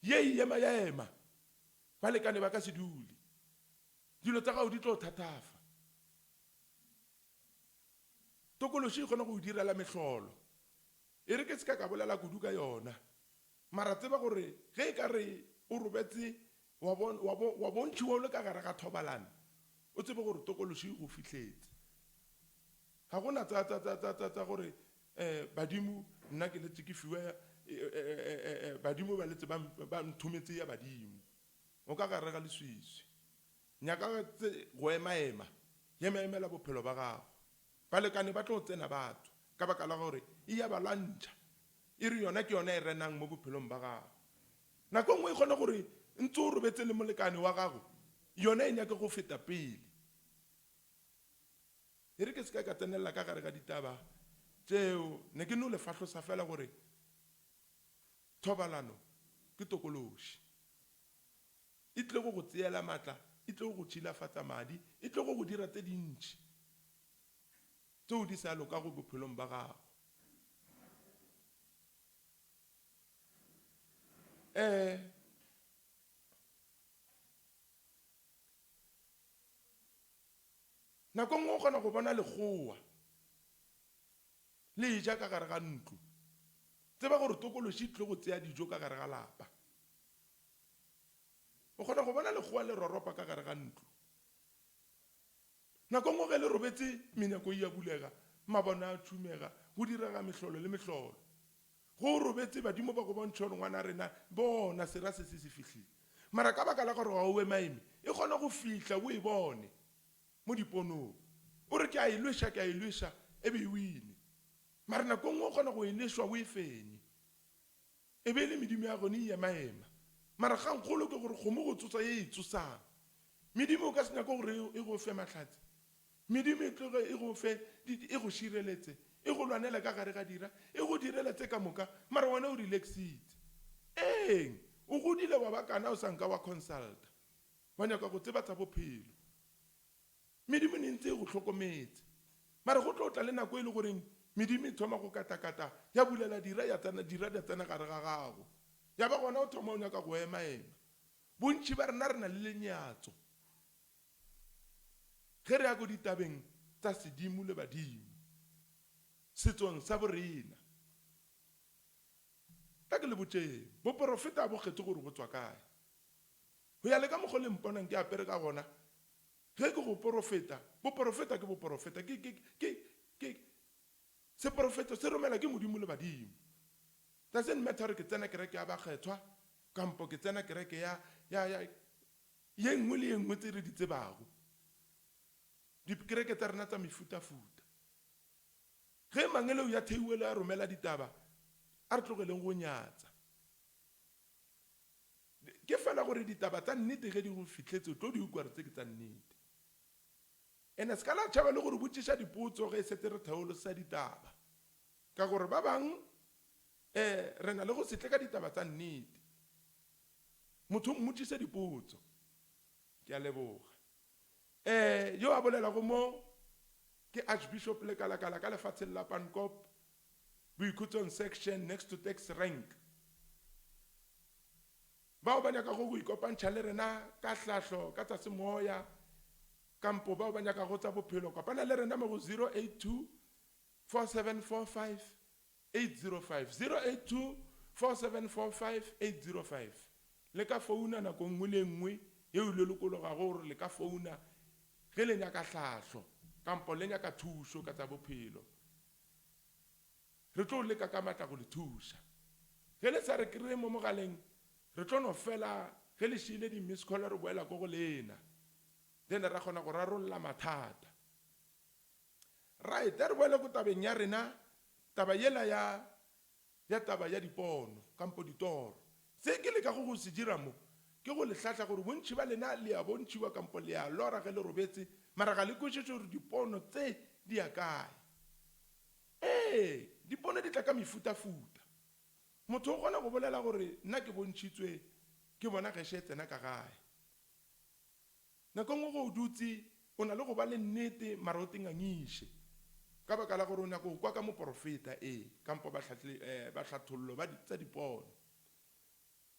Ye e ema ya ema. Balekane ba ka se dule. Dilo tsa gago di tlo thatafa. Tokološi e kgona go direla mehlolo. E re ke se ka ka bolela kudu ka yona. Mara tseba gore ge e ka re o robetse wa, wa, wa bontšhiwa o le ka gare ga thobalano, o tsebe gore tokološi e go fihletse. Ga gona tsa, tsa, tsa, tsa, tsa, tsa gore eh, badimo nna ke letse ke fiwa eh, eh, eh, eh, badimo ba letse ba, ba nthometse ya badimo. O ka gare ga leswiswi. Nyaka tse, go emaema, emaemela bophelo ba gago. Balekane ba tlo tsena batho ka baka la gore e ya ba lwantšha. E re yona ke yona e renang mo bophelong ba gago. Nako nngwe e kgona gore ntse o robetse le molekane wa gago, yona e nyake go feta pele. E re ke se ka ka tsenelela ka gare ga ditaba tšeo, ne ke no le fahlosa fela gore thobalano ke tokološi. E tlile go go tseela matla, e tlile go go tšhilafatsa madi, e tlile go go dira tse dintši tseo di sa lokago bophelong ba gago. Eh, Nako nngwe o kgona go bona lekgowa le eja ka gare ga ntlo. Tseba gore tokološi e tlile go tsea dijo ka gare ga lapa. O kgona go bona lekgowa le roropa ka gare ga ntlo. Nako nngwe ge le robetse menyako e a bulega, mabone a tšhumega, go direga mehlolo le mehlolo. Ge o robetse badimo ba go bontšha gore ngwana rena bona sera se se se fihlile. Mara ka baka la gore ga o emaeme, e kgona go fihla o e bone mo diponong. O re, Ke a e lweša, ke a e lweša, e be e wine. Mara nako e nngwe o kgona go e lešwa o e fenye. E be e le medimo ya gone e emaema. Mara kgangkgolo ke gore kgomo go tsosa ye e tsosang. Medimo o ka se nyake gore e go fe mahlatse. Medimo e tloge e go fe, e go šireletse, e go lwanele ka gare ga dira, e go direle tse ka moka, mara wena o relaxitse. Eng? O godile wa ba kana o sa nka wa consulta, wa nyaka go tseba tsa bophelo. Medimo ne ntse e go hlokometse. Mara go tlo tla le nako e le goreng medimo e thoma go katakata, ya bulela dira, ya tsena, dira dia tsena gare ga gago. Ya ba gona o thoma o nyaka go emaema. Bontši ba rena re na le lenyatso ge re ya ko ditabeng tsa sedimo le badimo, setsong sa borena. Tla ke le botšeng, boporofeta ga bo kgethe gore bo tswa kae. Go ya le ka mokgo le mponang ke apere ka gona, ge ke go porofeta, boporofeta ke boporofeta, ke, ke, ke, ke, seporofeto se romela ke Modimo le badimo. Doesn't matter gore ke tsena kereke ya bakgethwa, kampo ke tsena kereke ya, ya, ya, ye nngwe le ye nngwe tse re di tsebago, dikereke tsa rena tsa mefutafuta. Ge mangeloi a theiwele a romela ditaba, a re tlogeleng go nyatsa. Ke fela gore ditaba tsa nnete ge di go fihletse o tlo di ukwa re tse ke tsa nnete. Ene se ka la tšhaba le go re botšiša dipotso ge e setse re theolosa ditaba. Ka gore ba bang um re na le go se tle ka ditaba tsa nnete. Motho o mmotšiše dipotso. Ke a leboga. Um yo a bolelago mo ke Archbishop Lekalakala ka lefatsheng la Pankop, Boikhutsong Section next to Tax Rank. Bao ba nyakago go ikopantšha le rena ka hlahlo ka tsa semoya kampo bao ba nyakago tsa bophelo, kopana le rena mo go 082 4745 805, 082 4745 805. Le ka founa nako nngwe le nngwe yeo le lokologago gore le ka founa ge le nyaka hlahlo kampo le nyaka thušo ka tsa bophelo. Re tlo leka ka matla go le thuša. Ge le sa re kreye mo mogaleng, re tlo no fela ge le šiile di miss call re boela ko go lena. Then ra kgona go rarolla mathata. Right, a re boele ko tabeng ya rena, taba yela ya, ya taba ya dipono, kampo ditoro. Se ke lekago go se dira mo, ke go le hlahla gore bontši ba lena le a bontšhiwa kampo le a lora ge le robetse, mara ga le kwešiše gore dipono tse di ya kae. Ee, dipono di tla ka mefutafuta. Motho o kgona go bolela gore nna ke bontšhitswe ke bona geše e tsena ka gae. Nako e nngwe ge o dutse, o na le go ba le nnete mara o tengangiše ka baka la gore o nyaka go kwa ka moporofeta, ee, kampo bahlahle, eh, bahlathollo ba tsa dipono.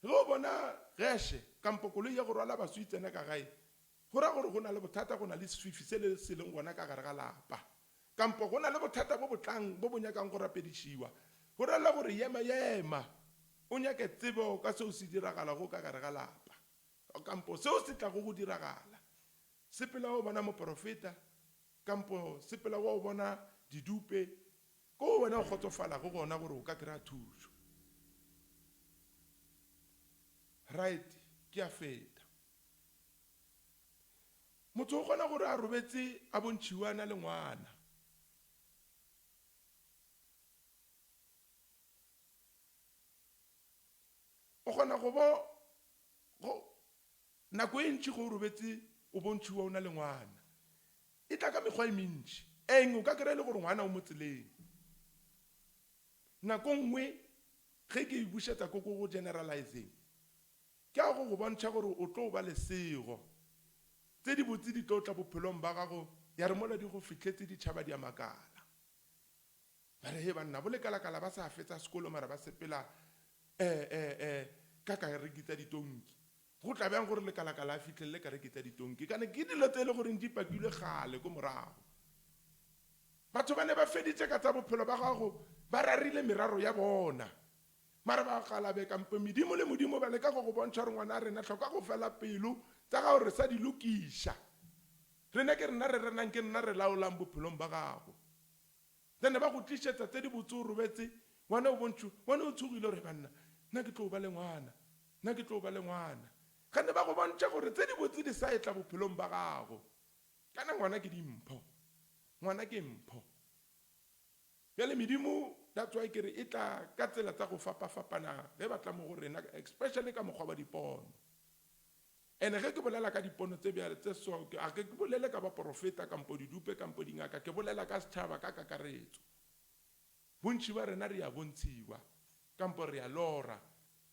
Ge o bona geše kampo koloi ya go rwala baswi e tsena ka gae, go ra gore go na le bothata, go na le sefifi se le se leng gona ka gare ga lapa, kampo go na le bothata bo bo tlang bo bo nyakang go rapedišiwa. Go rela gore yema, yema o nyake tsebo ka seo se diragalago ka gare ga lapa, kampo seo se tlago go diragala. Sepela o bona moporofeta, kampo sepela wa o bona didupe, ko wena o kgotsofalago gona gore o ka kry-a thušo. Right, ke a feta. Motho o kgona gore a robetse a bontšhiwe a na le ngwana. O kgona go bo go nako e ntši go o robetse o bontšhiwa o na le ngwana. E tla ka mekgwa e mentši. Eng o ka kry-a e le gore ngwana o mo tseleng. Nako nngwe ge ke e bušetsa ko ko go generalizing, Ke a go go bontšha gore o tlo ba lesego. Tse dibotse di tlo tla bophelong ba gago, ya re mola di go fihletše ditšhaba di a makala. Ba re, He banna, bo lekalakala ba sa fetsa sekolo mara ba sepela eh, eh, eh, ka kariki tsa ditonki. Go tla bjang gore lekalakala a fihlelele kariki tsa ditonki? Kana ke dilo tse e le goreng di pakilwe kgale ko morago. Batho ba ne ba feditše ka tsa bophelo ba gago, ba rarile meraro ya bona. Mara ba galabe kampo medimo le Modimo ba leka go go bontšha gore ngwana rena hloka go fela pelo, tsa gago re sa di lokiša. Rena ke rena re renang ke rena re laolang bophelong ba gago. Then ba go tlišetsa tse di botse o robetse, ngwana o bontšho, ngwana o tshogile gore banna nna ke tlo ba le ngwana, nna ke tlo ba le ngwana. Gane ba go bontšha gore tse dibotse di sa etla bophelong ba gago. Kana ngwana ke dimpho. Ngwana ke mpho. Bjale medimo that's why ke re e tla ka tsela tsa go fapafapana ge ba tla mo go rena especially ka mokgwa wa dipono. Ene ge ke bolela ka dipono tse bjale tse so ga ke bolele ka baporofeta kampo didupe kampo dingaka ke bolela ka setšhaba ka kakaretso. Bontši ba rena re a bontshiwa kampo re a lora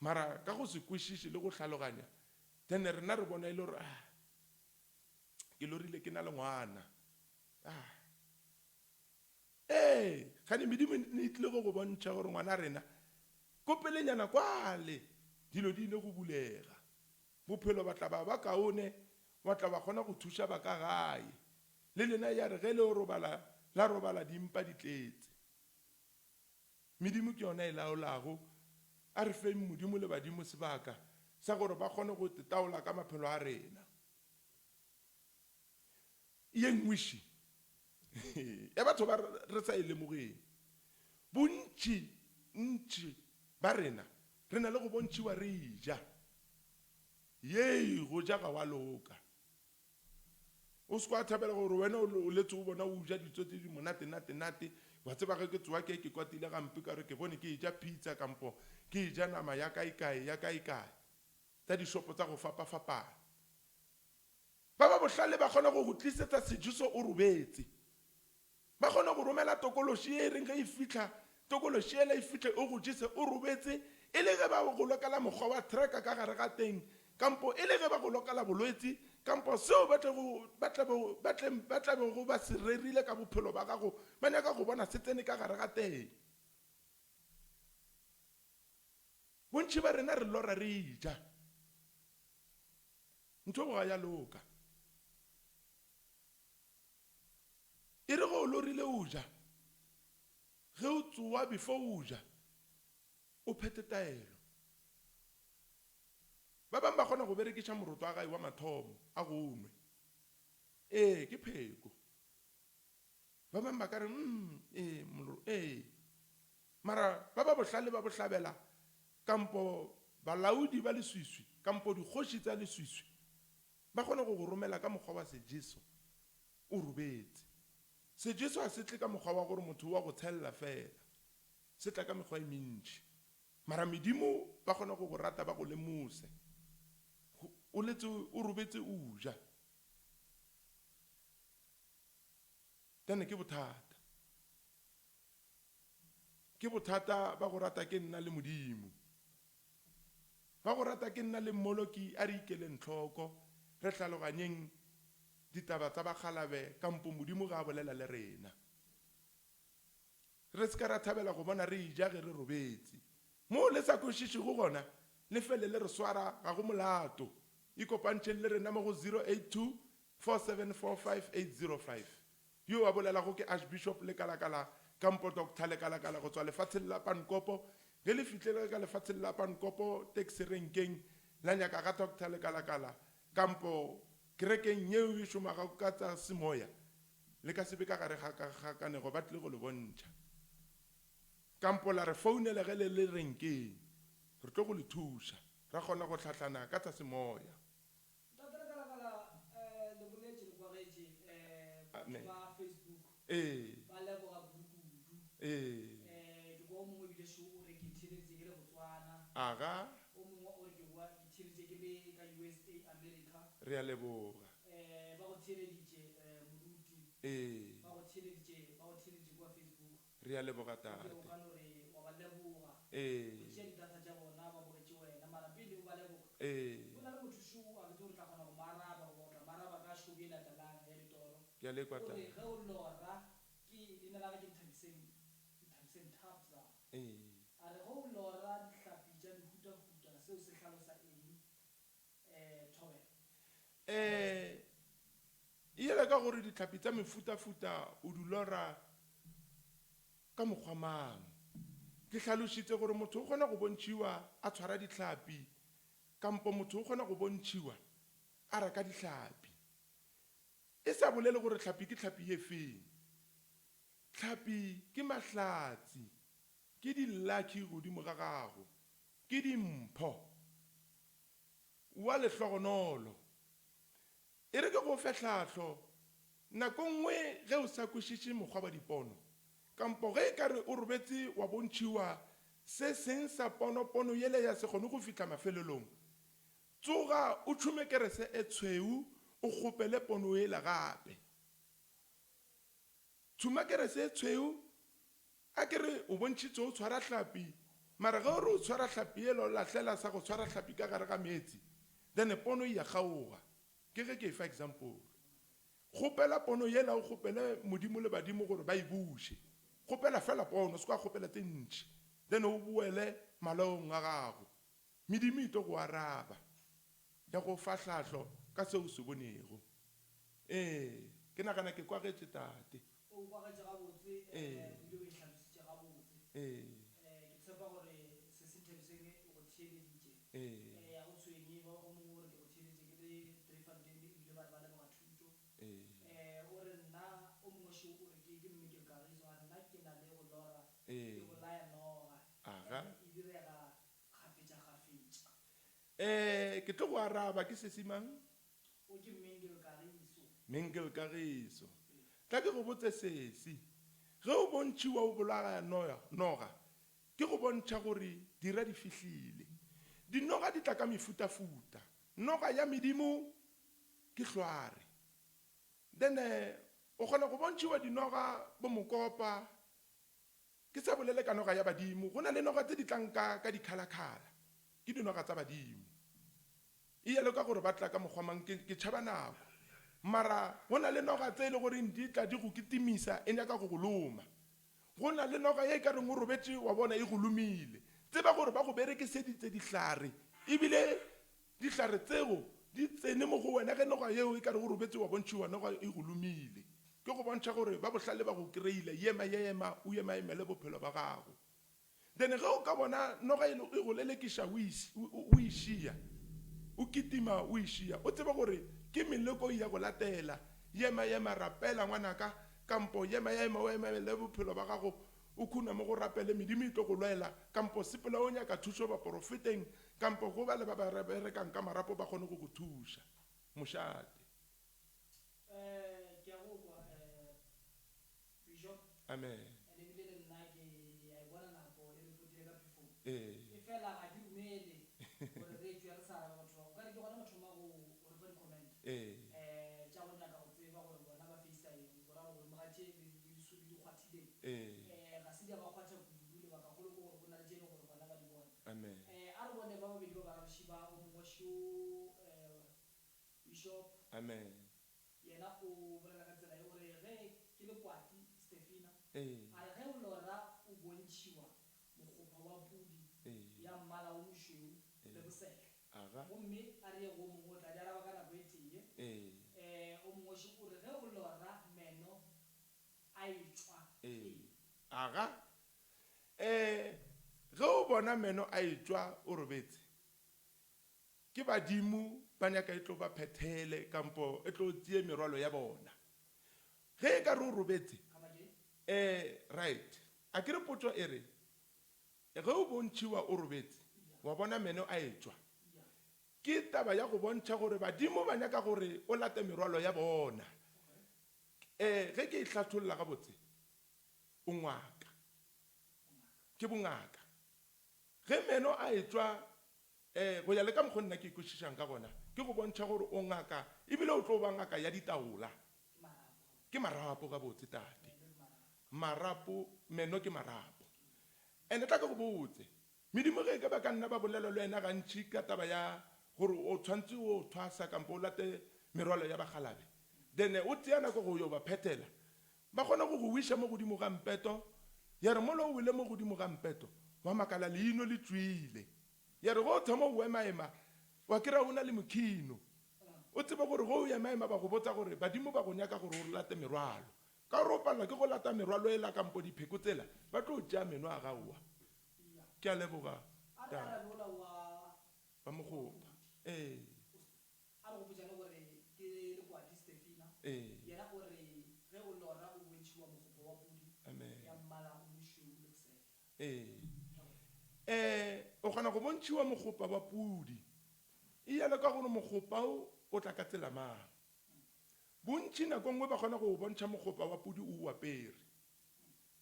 mara ka go se kwešiše le go hlaloganya then rena re bona e le gore ah ke lorile ke na le ngwana ah Ee, gane medimo ne e tlile go go bontšha gore ngwana rena ko pelenyana kwale dilo di ile go bulega. Bophelo ba tla ba ba kaone, wa tla wa kgona go thuša ba ka gae. Le lena ya re ge le yo robala la robala dimpa di tletse. Medimo ke yona e laolago. A re feng Modimo le badimo sebaka sa gore ba kgone go tetaola ka maphelo a rena. Ye nngwe še ya batho ba re sa e lemogeng. Bontši ntši ba rena re na le go bontšhiwa re eja. Yei, go ja ga wa loka. O se kwa thabela gore wena o letse o bona o ja ditso tse di monate nate nate. Wa tseba ge ke tsoa ke ke kwatile gampe ka gore ke bone ke eja pizza kampo ke eja nama ya kae kae ya kae kae tsa dishopo tsa go fapafapana. Ba ba bohlale ba kgona go go tlisetsa sejeso o robetse. Ba kgona go romela tokološi ye e reng ge e fihla, tokološi yela e fihle e go jese o robetse, e le ge ba go lokela mokgwa wa tracker ka gare ga teng, kampo e le ge ba go lokela bolwetsi, kampo seo ba tlego, ba tlabego, ba tle, ba tlabego ba se rerile ka bophelo ba gago, ba nyaka go bona se tsene ka gare ga teng. Bontši ba rena re lora re eja. Ntho go ga ya loka. E re ge o lorile o ja, ge o tsowa before o ja, o phethe taelo. Ba bangwe ba kgona go berekiša moroto wa gae wa mathomo a go nwe. Ee, ke pheko. Ba bangwe ba ka re, mm, ee, moloro, ee. Mara ba ba bohlale ba bohlabela, kampo balaodi ba leswiswi, kampo dikgoši tsa leswiswi, ba kgona go go romela ka mokgwa wa sejeso o robetse. Sejeso ga se tle ka mokgwa wa gore motho wa go tshella fela, se tla ka mekgwa e mentši. Mara medimo ba kgona go go rata ba go lemose, o letse o robetse o ja. Then ke bothata. Ke bothata ba go rata ke nna le Modimo. Ba go rata ke nna le Mmoloki a re ikeleng tlhoko, re hlaloganyeng ditaba tsa bakgalabe kampo Modimo ga a bolela le rena. Re se ka ra thabela go bona re eja ge re robetse. Moo le sa kwešišego gona, le fele le re swara, ga go molato. Ikopantšheng le rena mo go 082 4745 805. Yo a bolelago ke Archbishop Lekalakala kampo Doctor Lekalakala go tswa lefatsheng la Pankopo. Ge le fihlile ka lefatsheng la Pankopo taxi renkeng la nyaka ga Doctor Lekalakala kampo kerekeng yeo e šomago ka tsa semoya, le ka se be ka gare ga kgakanego ba tlile go le bontšha. Kampo la re founela ge le le renkeng, re tlo go le thuša ra kgona go hlahlana ka tsa semoya. Ntate Lekalakala, eh, le boletše le kwagetše, eh, batho Amen. ba Facebook Ee. ba leboga kudu-kudu. Ee. Eh, ke kwa o mongwe ebile šo o re ke theeleditše ke le Botswana. Aga. O mongwe o re ke kwa ke theeleditše ke le ka USA, America. Re a leboga. Eh, ba go theeleditše, eh, moruti. Ee. Ba go theeleditše, ba go theeleditše kua Facebook. Re a leboga Nke tate. o ka no re wa ba leboga. Ee. Go tšea di-data tša bona ba bogetše wena, mara pele o ba leboga, Ee. go na le motho šo a ke tsebe gore o tla kgona go mo araba goba o tla mo araba ka show ye latelang ya ditoro. Ke a le kwa O re tate. ge o lora ke, leina la gagwe ke Nthabiseng, Nthabiseng Thabza. Ee. A re ge o lora dihlapi tša mehutahuta seo se hlalosa eng? Eh, thobela. Ee, e yela ka gore dihlapi tša mefutafuta o di lora ka mokgwa mang. Ke hlalošitše gore motho o kgona go bontšhiwa a tshwara dihlapi kampo motho o kgona go bontšhiwa a raka dihlapi. E sa bolele gore hlapi ke hlapi ye feng. Hlapi ke mahlatsi, ke di-lucky godimo ga gago, ke dimpho. Wa lehlogonolo. E re ke go fe tlhahlo, nako nngwe ge o sa kwešiše mokgwa wa dipono, kampo ge e ka re o robetše wa bontšhiwa se seng sa pono, pono yela ya se kgone go fihla mafelelong, tsoga o tšhume kerese e tshweu o kgopele pono yela gape. Tšhuma kerese e tshweu, a ke re o bontšhitše o tshwara hlapi, mara ge o re o tshwara hlapi yela o lahlela sa go tshwara hlapi ka gare ga meetse, then pono e ya kgaoga. Ke ge ke e fa example. Kgopela pono yela o kgopele Modimo le badimo gore ba e buše. Kgopela fela pono, se kwa kgopela tše ntši. Then o boele malaong a gago. Medimo e tlo go araba, ya go fa hlahlo ka se o se bonego. Ee, ke nagana ke kwagetše, Tate. O kwagetše gabotse, Ee. ebile o e hlalositše gabotse. Ee. Ke tshepa gore Sesi Nthabiseng o go theeleditše. Ee. Ga go tshwenye, ba o mongwe o re ke go theeleditše ke le Driefontein ebile ba re ba leboga thuto. Ee. O re nna, o mongwe šo o re ke, ke mme ke Kagiso, a re nna ke na le go lora Ee. ke bolaya noga. Aga. And e direga kgafetšakgafetša. Ee, ke tlo go araba, ke sesi mang? O ke Mengel Kagiso. Mengel Kagiso. Tla ke go botse sesi, ge o bontšhiwa o bolaya noya, noga, ke go bontšha gore dira di fihlile. Dinoga di tla ka mefutafuta. Noga ya medimo ke hlware. Then o kgona go bontšhiwa dinoga bo mokopa, Ke sa bolele ka noga ya badimo, go na le noga tse di tlang ka, ka dikhalakhala. Ke dinoga tsa badimo. E ya le ka gore ba tla ka mokgwa mang, ke, ke tšhaba nako. Mara go na le noga tse e le goreng di tla di go kitimisa, e nyaka go go loma. Go na le noga ye e ka reng o robetše wa bona e go lomile. Tseba gore ba go berekiseditse dihlare, ebile dihlare tseo di tsene mo go wena ge noga yeo e ka re o robetše wa bontšhiwa noga e go lomile. Ke go bontšha gore ba bohlale ba go kreile, yema yema o emaemele bophelo ba gago. Then ge o ka bona noga e e go lelekiša o e o e šia, o kitima o e šia, o tsebe gore ke meleko e ya go latela. Yema yema rapela ngwanaka, kampo yema yema o emaemele bophelo ba gago, o khuname go rapele, medimo e tlo go lwela, kampo sepela o nyaka thušo baporofeteng, kampo go bale ba ba berekang ka marapo ba kgone go go thuša. Mošate. Eh, ke a go kwa, eh, Bishop. Amen. And ebile le nna ke a e bona nako e re potile ka phefong. Ee. Efela ga ke dumele gore re tšwe re sa araba batho ba. O ka re ke gona ba thoma go go re fa di-comment. Ee. Eh, tša go nyaka go tseba gore bona ba face-a eng. Go ra gore godimo ga tše le le di le di kgwathileng. Ee. Eh, ga se di a ba kgwatha kudu, lebakagolo ke gore go na le tše e leng gore bona ba di bona. Amen. Eh, a re bone ba babedi ba bararoši ba, o mongwe šo, eh, Bishop. Amen. Yena o bolela ka tsela ye, o re, Ge ke le Kwati, Stefina, Ee. a re, ge o lora o bontšhiwa mokgopha wa pudi Ee. ya mmala wo mošweu le Ee. bosehla. Aga. Gomme a re ye go o mongwe, o tla di araba ka nako e tee. Ee. Eh, o mongwe še o re, ge o lora meno a etšwa, Ee. eng? Aga. Eh, ge o bona meno a etšwa o robetse, Ke badimo ba nyaka e tlo ba phethele kampo e tlo tšee merwalo ya bona. Ge e ka re o robetse, eh, right. A ke re potšo e re, ge o bontšhiwa o robetse, wa bona meno a etšwa. Ke taba ya go bontšha gore badimo ba nyaka gore o late merwalo ya bona. Eh, ge ke e hlatholla gabotse, o ngaka. Ke bongaka. Ge meno a etšwa, ee, go ya le ka mokgo nna ke e kwešišang ka gona, ke go bontšha gore o ngaka, ebile o tlo ba ngaka ya ditaola. Ke marapo gabotse, tate. Marapo, meno ke marapo. And-e tla ke go botse, medimo ge e ka ba ka nna ba bolela le wena gantši ka taba ya gore o tshwanetse o thwasa kampo o late merwalo ya bakgalabe, then o tšea nako go yo ba phethela, Ba kgona go go wiša mo godimo ga mpeto, ya re mola o wele mo godimo ga mpeto, wa makala leino le tšwile. Ya re ge o thoma o emaema, wa kry-a o na le mokhino. O tsebe gore ge o emaema ba go botsa gore badimo ba go nyaka gore o late merwalo. Ka gore o palelwa ke go lata merwalo ela kampo dipheko tsela, ba tlo tšea meno a gago. Ke a leboga, Tate. Ba Mogopa. Ee. A re gopotšane gore ke Lekwadi Stefina. Ee. Yena o re ge o lora o bontšhiwa mokgopo wa pudi Amen. ya mmala o mošweu le bosehla. Ee. Ee, o kgona go bontšhiwa mokgopa wa pudi. E ya le ka gore mokgopa o o tla ka tsela mang. Bontši nako nngwe ba kgona go o bontšha mokgopa wa pudi o o apere.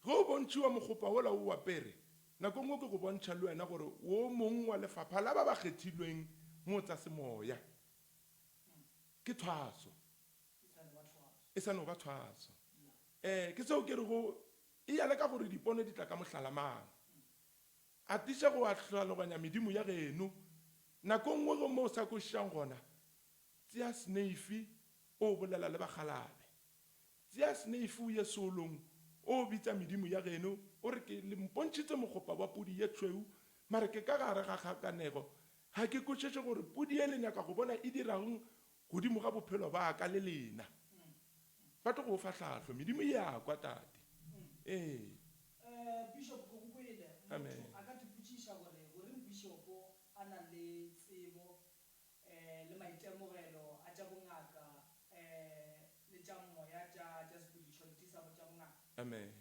Ge o bontšhiwa mokgopa wola o o apere, nako nngwe ke go bontšha le wena gore wo mong wa lefapha la ba ba kgethilweng mo tsa semoya. Ke thwaso. E sa no ba thwaso. Ee, ke seo ke rego e ya le ka gore dipono di tla ka mohlala mang. Atiša go hlaloganya medimo ya geno. Nako nngwe ge mo o sa kwešišang gona, tsea seneifi o bolela le bakgalabe. Tsea seneifi o ye seolong o bitsa medimo ya geno o re ke le mpontšhitse mokgopa wa pudi ye tšhweu mare ke ka gare ga kgakanego ga ke kwešiše gore pudi ye le nyaka go bona e dirang godimo ga bophelo ba ka le lena. Ba tlo go fa tlhahlo. Medimo e a kwa, Tate. Ee. Bishop, ke go kwele. Amen. Motho a ka tipotšiša gore goreng Bishopo a na le tsebo le maitemogelo a tša bongaka le tša moya, tša, tša spirituality sa tša bongaka. Amen.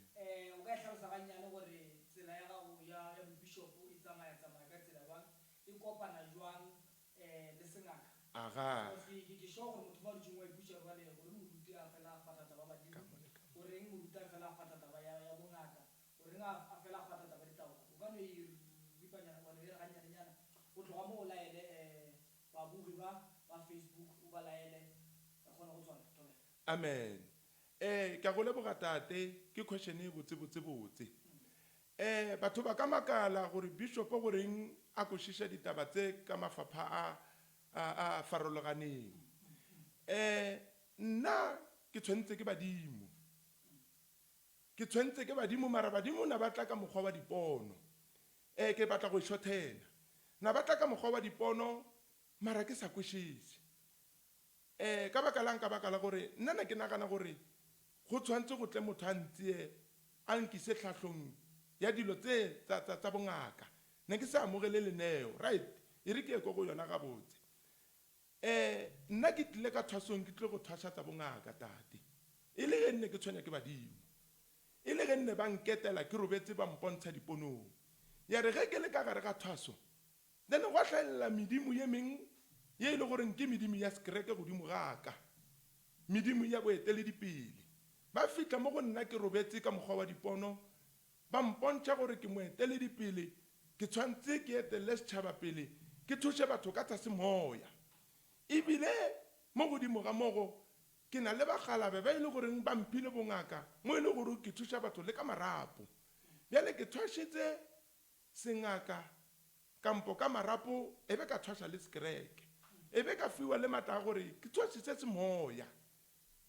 O ka e hlalosa gannyane gore tsela ya gago ya, ya bobishopo e tsamaya tsamaya ka tsela bjang, e kopana jwang le sengaka? Aga. Because ke, ke, ke sure gore motho mo a dutšeng o a ipotšiša gore bjale goreng moruti a fela a kgwatha taba badimo, goreng moruti a fela a kgwatha taba ya, ya bongaka, goreng a, a fela a kgwatha taba ya ditaola. O ka no e ripanyana, wa no e re gannyanenyana, go tloga mo o laele babogi ba, ba Facebook, o ba laele re kgone go tswala. Thobela. Amen. Ee, ke a go leboga tate, ke question e botse botse botse. Ee, batho ba ka makala gore bishopo goreng a kwešiša ditaba tse ka mafapha a, a, a farologaneng. Ee, nna ke tshwentse ke badimo. Ke tshwentse ke badimo, mara badimo na ba tla ka mokgwa wa dipono. Ee, ke batla go e šothela. Na ba tla ka mokgwa wa dipono, mara ke sa kwešiše. Ee, ka baka la'ng? Ka baka la gore nna ne ke nagana gore go tshwanetse go tle motho a ntsee a nkise tlhahlong ya dilo tse tsa, tsa, tsa bongaka. Ne ke sa amogele leneo. Right, e re ke ye ko go yona gabotse. Ee, nna ke tlile ka thwasong ke tlile go thwasa tsa bongaka, tate. E le ge nne ke tshwenya ke badimo. E le ge nne ba nketela ke robetse ba mpontsha diponong. Ya re ge ke le ka gare ga thwaso, Then gwa hlaelela medimo ye meng ye e le goreng ke medimo ya sekereke godimo ga ka, medimo ya boeteledipele. Ba fihla mo go nna ke robetse ka mokgwa wa dipono, ba mpontšha gore ke moeteledipele, ke tshwantse ke etelele setšhaba pele, ke thuše batho ka tsa semoya. E bile mo godimo ga mogo ke na le bakgalabe ba e le goreng ba mphile bongaka mo e le gore ke thuša batho le ka marapo. Bjale ke thwašitse sengaka kampo ka marapo e be ka thwasa le sekereke, e be ka fiwa le matla a gore ke thwasise semoya,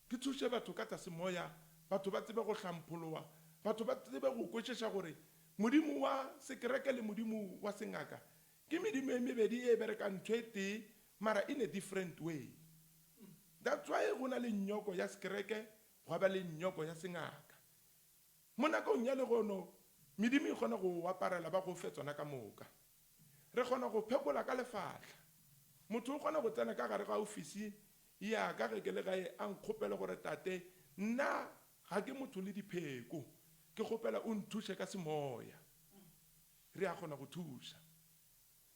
ke thuše batho ka tsa semoya, batho ba tsebe go hlampholowa, batho ba tsebe go kwešiša gore Modimo wa sekereke le Modimo wa sengaka ke medimo e mebedi e berekang ntho e tee mara in a different way. That's why go na le nnyoko ya sekereke gwa ba le nnyoko ya sengaka. Mo nakong ya lehono, medimo e kgona go o aparela ba go fe tsona ka moka. Re kgona go phekola ka lefahla. Motho o kgona go tsena ka gare ga ofisi ya ka ge ke le gae a nkgopele gore, Tate, nna ga ke motho le dipheko. Ke kgopela o nthuše ka semoya. Re a kgona go thuša.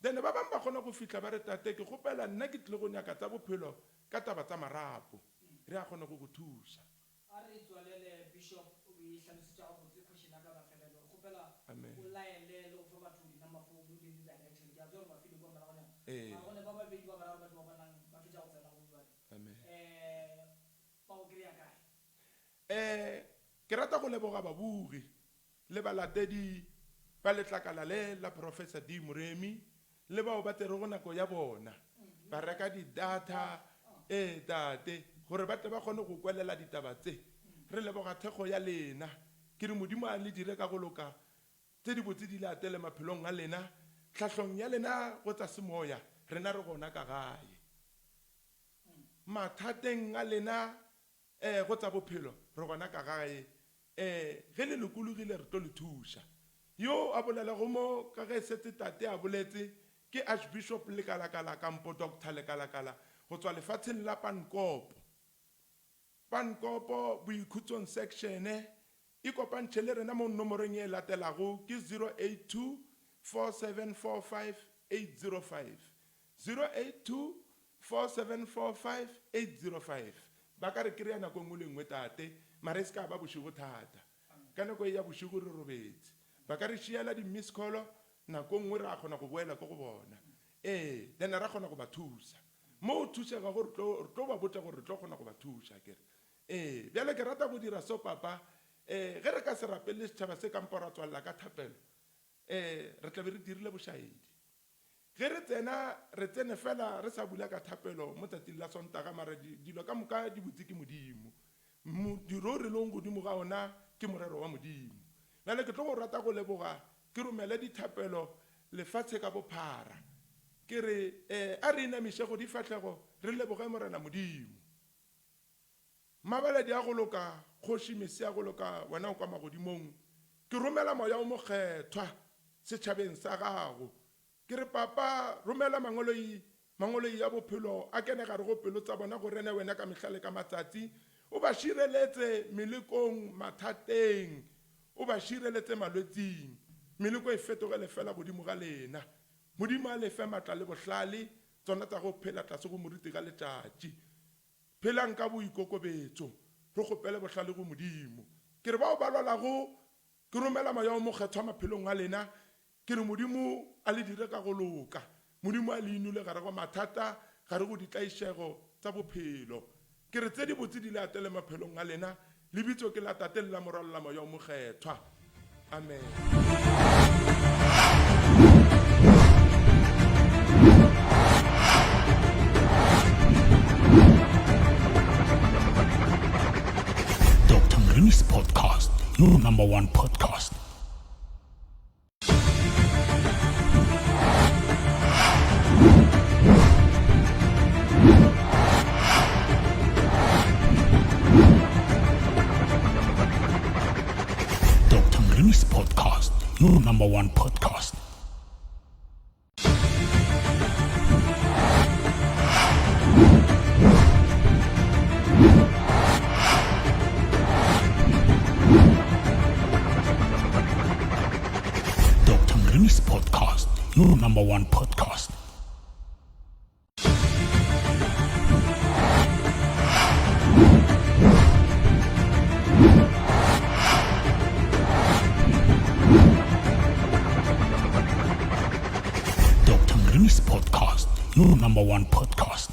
Then ba bangwe ba kgona go fihla ba re, Tate, ke kgopela nna ke tlile go nyaka tsa bophelo ka taba tsa marapo. Re a kgona go go thuša. A re tswalele Bishop o e hlalositše gabotse question ya ka mafelelo. Re kgopela Amen. o laele le go fa batho di number phone le di direction. Ke a tseba gore ba file kua moragonyana. Ee. Mara go ne ba babedi ba bararo ba ke ba bonang ba fetša go tsena gong jwale. Amen. Eh ba go kry-a kae? Eh ke rata go leboga babogi le balatedi ba letlakala le la Professor D Moremi le bao ba tserego nako ya bona ba reka di data, ee tate, gore ba tle ba kgone go kwelela ditaba tse. Re leboga thekgo ya lena. Ke re Modimo a le dire ka go loka, tse dibotse di le atele maphelong a lena, tlhahlong ya lena go tsa semoya, rena re gona ka gae. Mathateng a lena, ee, go tsa bophelo, re gona ka gae. Ee, ge le lokologile re tlo le thuša. Yo a bolelago mo ka ge setse tate a boletse ke Archbishop Lekalakala kampo Doctor Lekalakala go tswa lefatsheng la Pankopo. Pankopo Boikhutsong Section e kopantšhe le rena mo nomorong ye e latelago ke 082 4745 805. 082 4745 805. Ba ka re kry-a nako e nngwe le nngwe tate, mara e se ka ba bošego thata. Ka nako e ya bošego re robetse. Ba ka re šiela di-miss call, nako e nngwe ra kgona go boela ko go bona. Ee, then ra kgona go ba thusa. Mo o thušegago re tlo, re tlo ba botša gore re tlo kgona go ba thuša, akere. Ee, bjale ke rata go dira so, Papa. Ee, ge re ka se rapelele setšhaba se kampo ra tswalela ka thapelo, ee, re tla be re dirile bošaedi. Ge re tsena, re tsene fela re sa bula ka thapelo mo tsatsing la Sontaga, mara di, dilo ka moka di butse ke Modimo. Modiro o re leng godimo ga ona ke morero wa Modimo. Bjale ke tlo go rata go leboga, ke romele dithapelo lefatshe ka bophara. Ke re, eh, a re inamišego difahlego re leboge Morena Modimo. Mabaledi a go loka, Kgoši Mesia go loka, Wena o kwa magodimong. Ke romela Moya o Mokgethwa setšhabeng sa Gago. Ke re, Papa, romela mangoloi, mangoloi a bophelo a kene gare go pelo tsa bona go rene Wena ka mehla le ka matsatsi. O ba šireletse melekong, mathateng. O ba šireletse malwetsing. Meleko e fetoge lefela godimo ga lena. Modimo a le fe matla le bohlale, tsona tsa go phela tlase go moriti ga letšatši. Phelang ka boikokobetšo, re kgopele bohlale go Modimo. Ke re bao ba lwalago, ke romela Moya o Mokgethwa maphelong a lena. Ke re Modimo a le dire ka go loka. Modimo a le inule gare go mathata, gare go ditlaišego tsa bophelo. Ke re tse dibotse di le atele maphelong a lena. Lebitso ke la Tate le la Morwa le la Moya o Mokgethwa. Amen. Dr. Mremi's podcast, your number one podcast. Dr. Mremi's podcast, your number one podcast. Dr. Mremi's podcast, your number one podcast. Dr. Mremi's podcast, your number one podcast.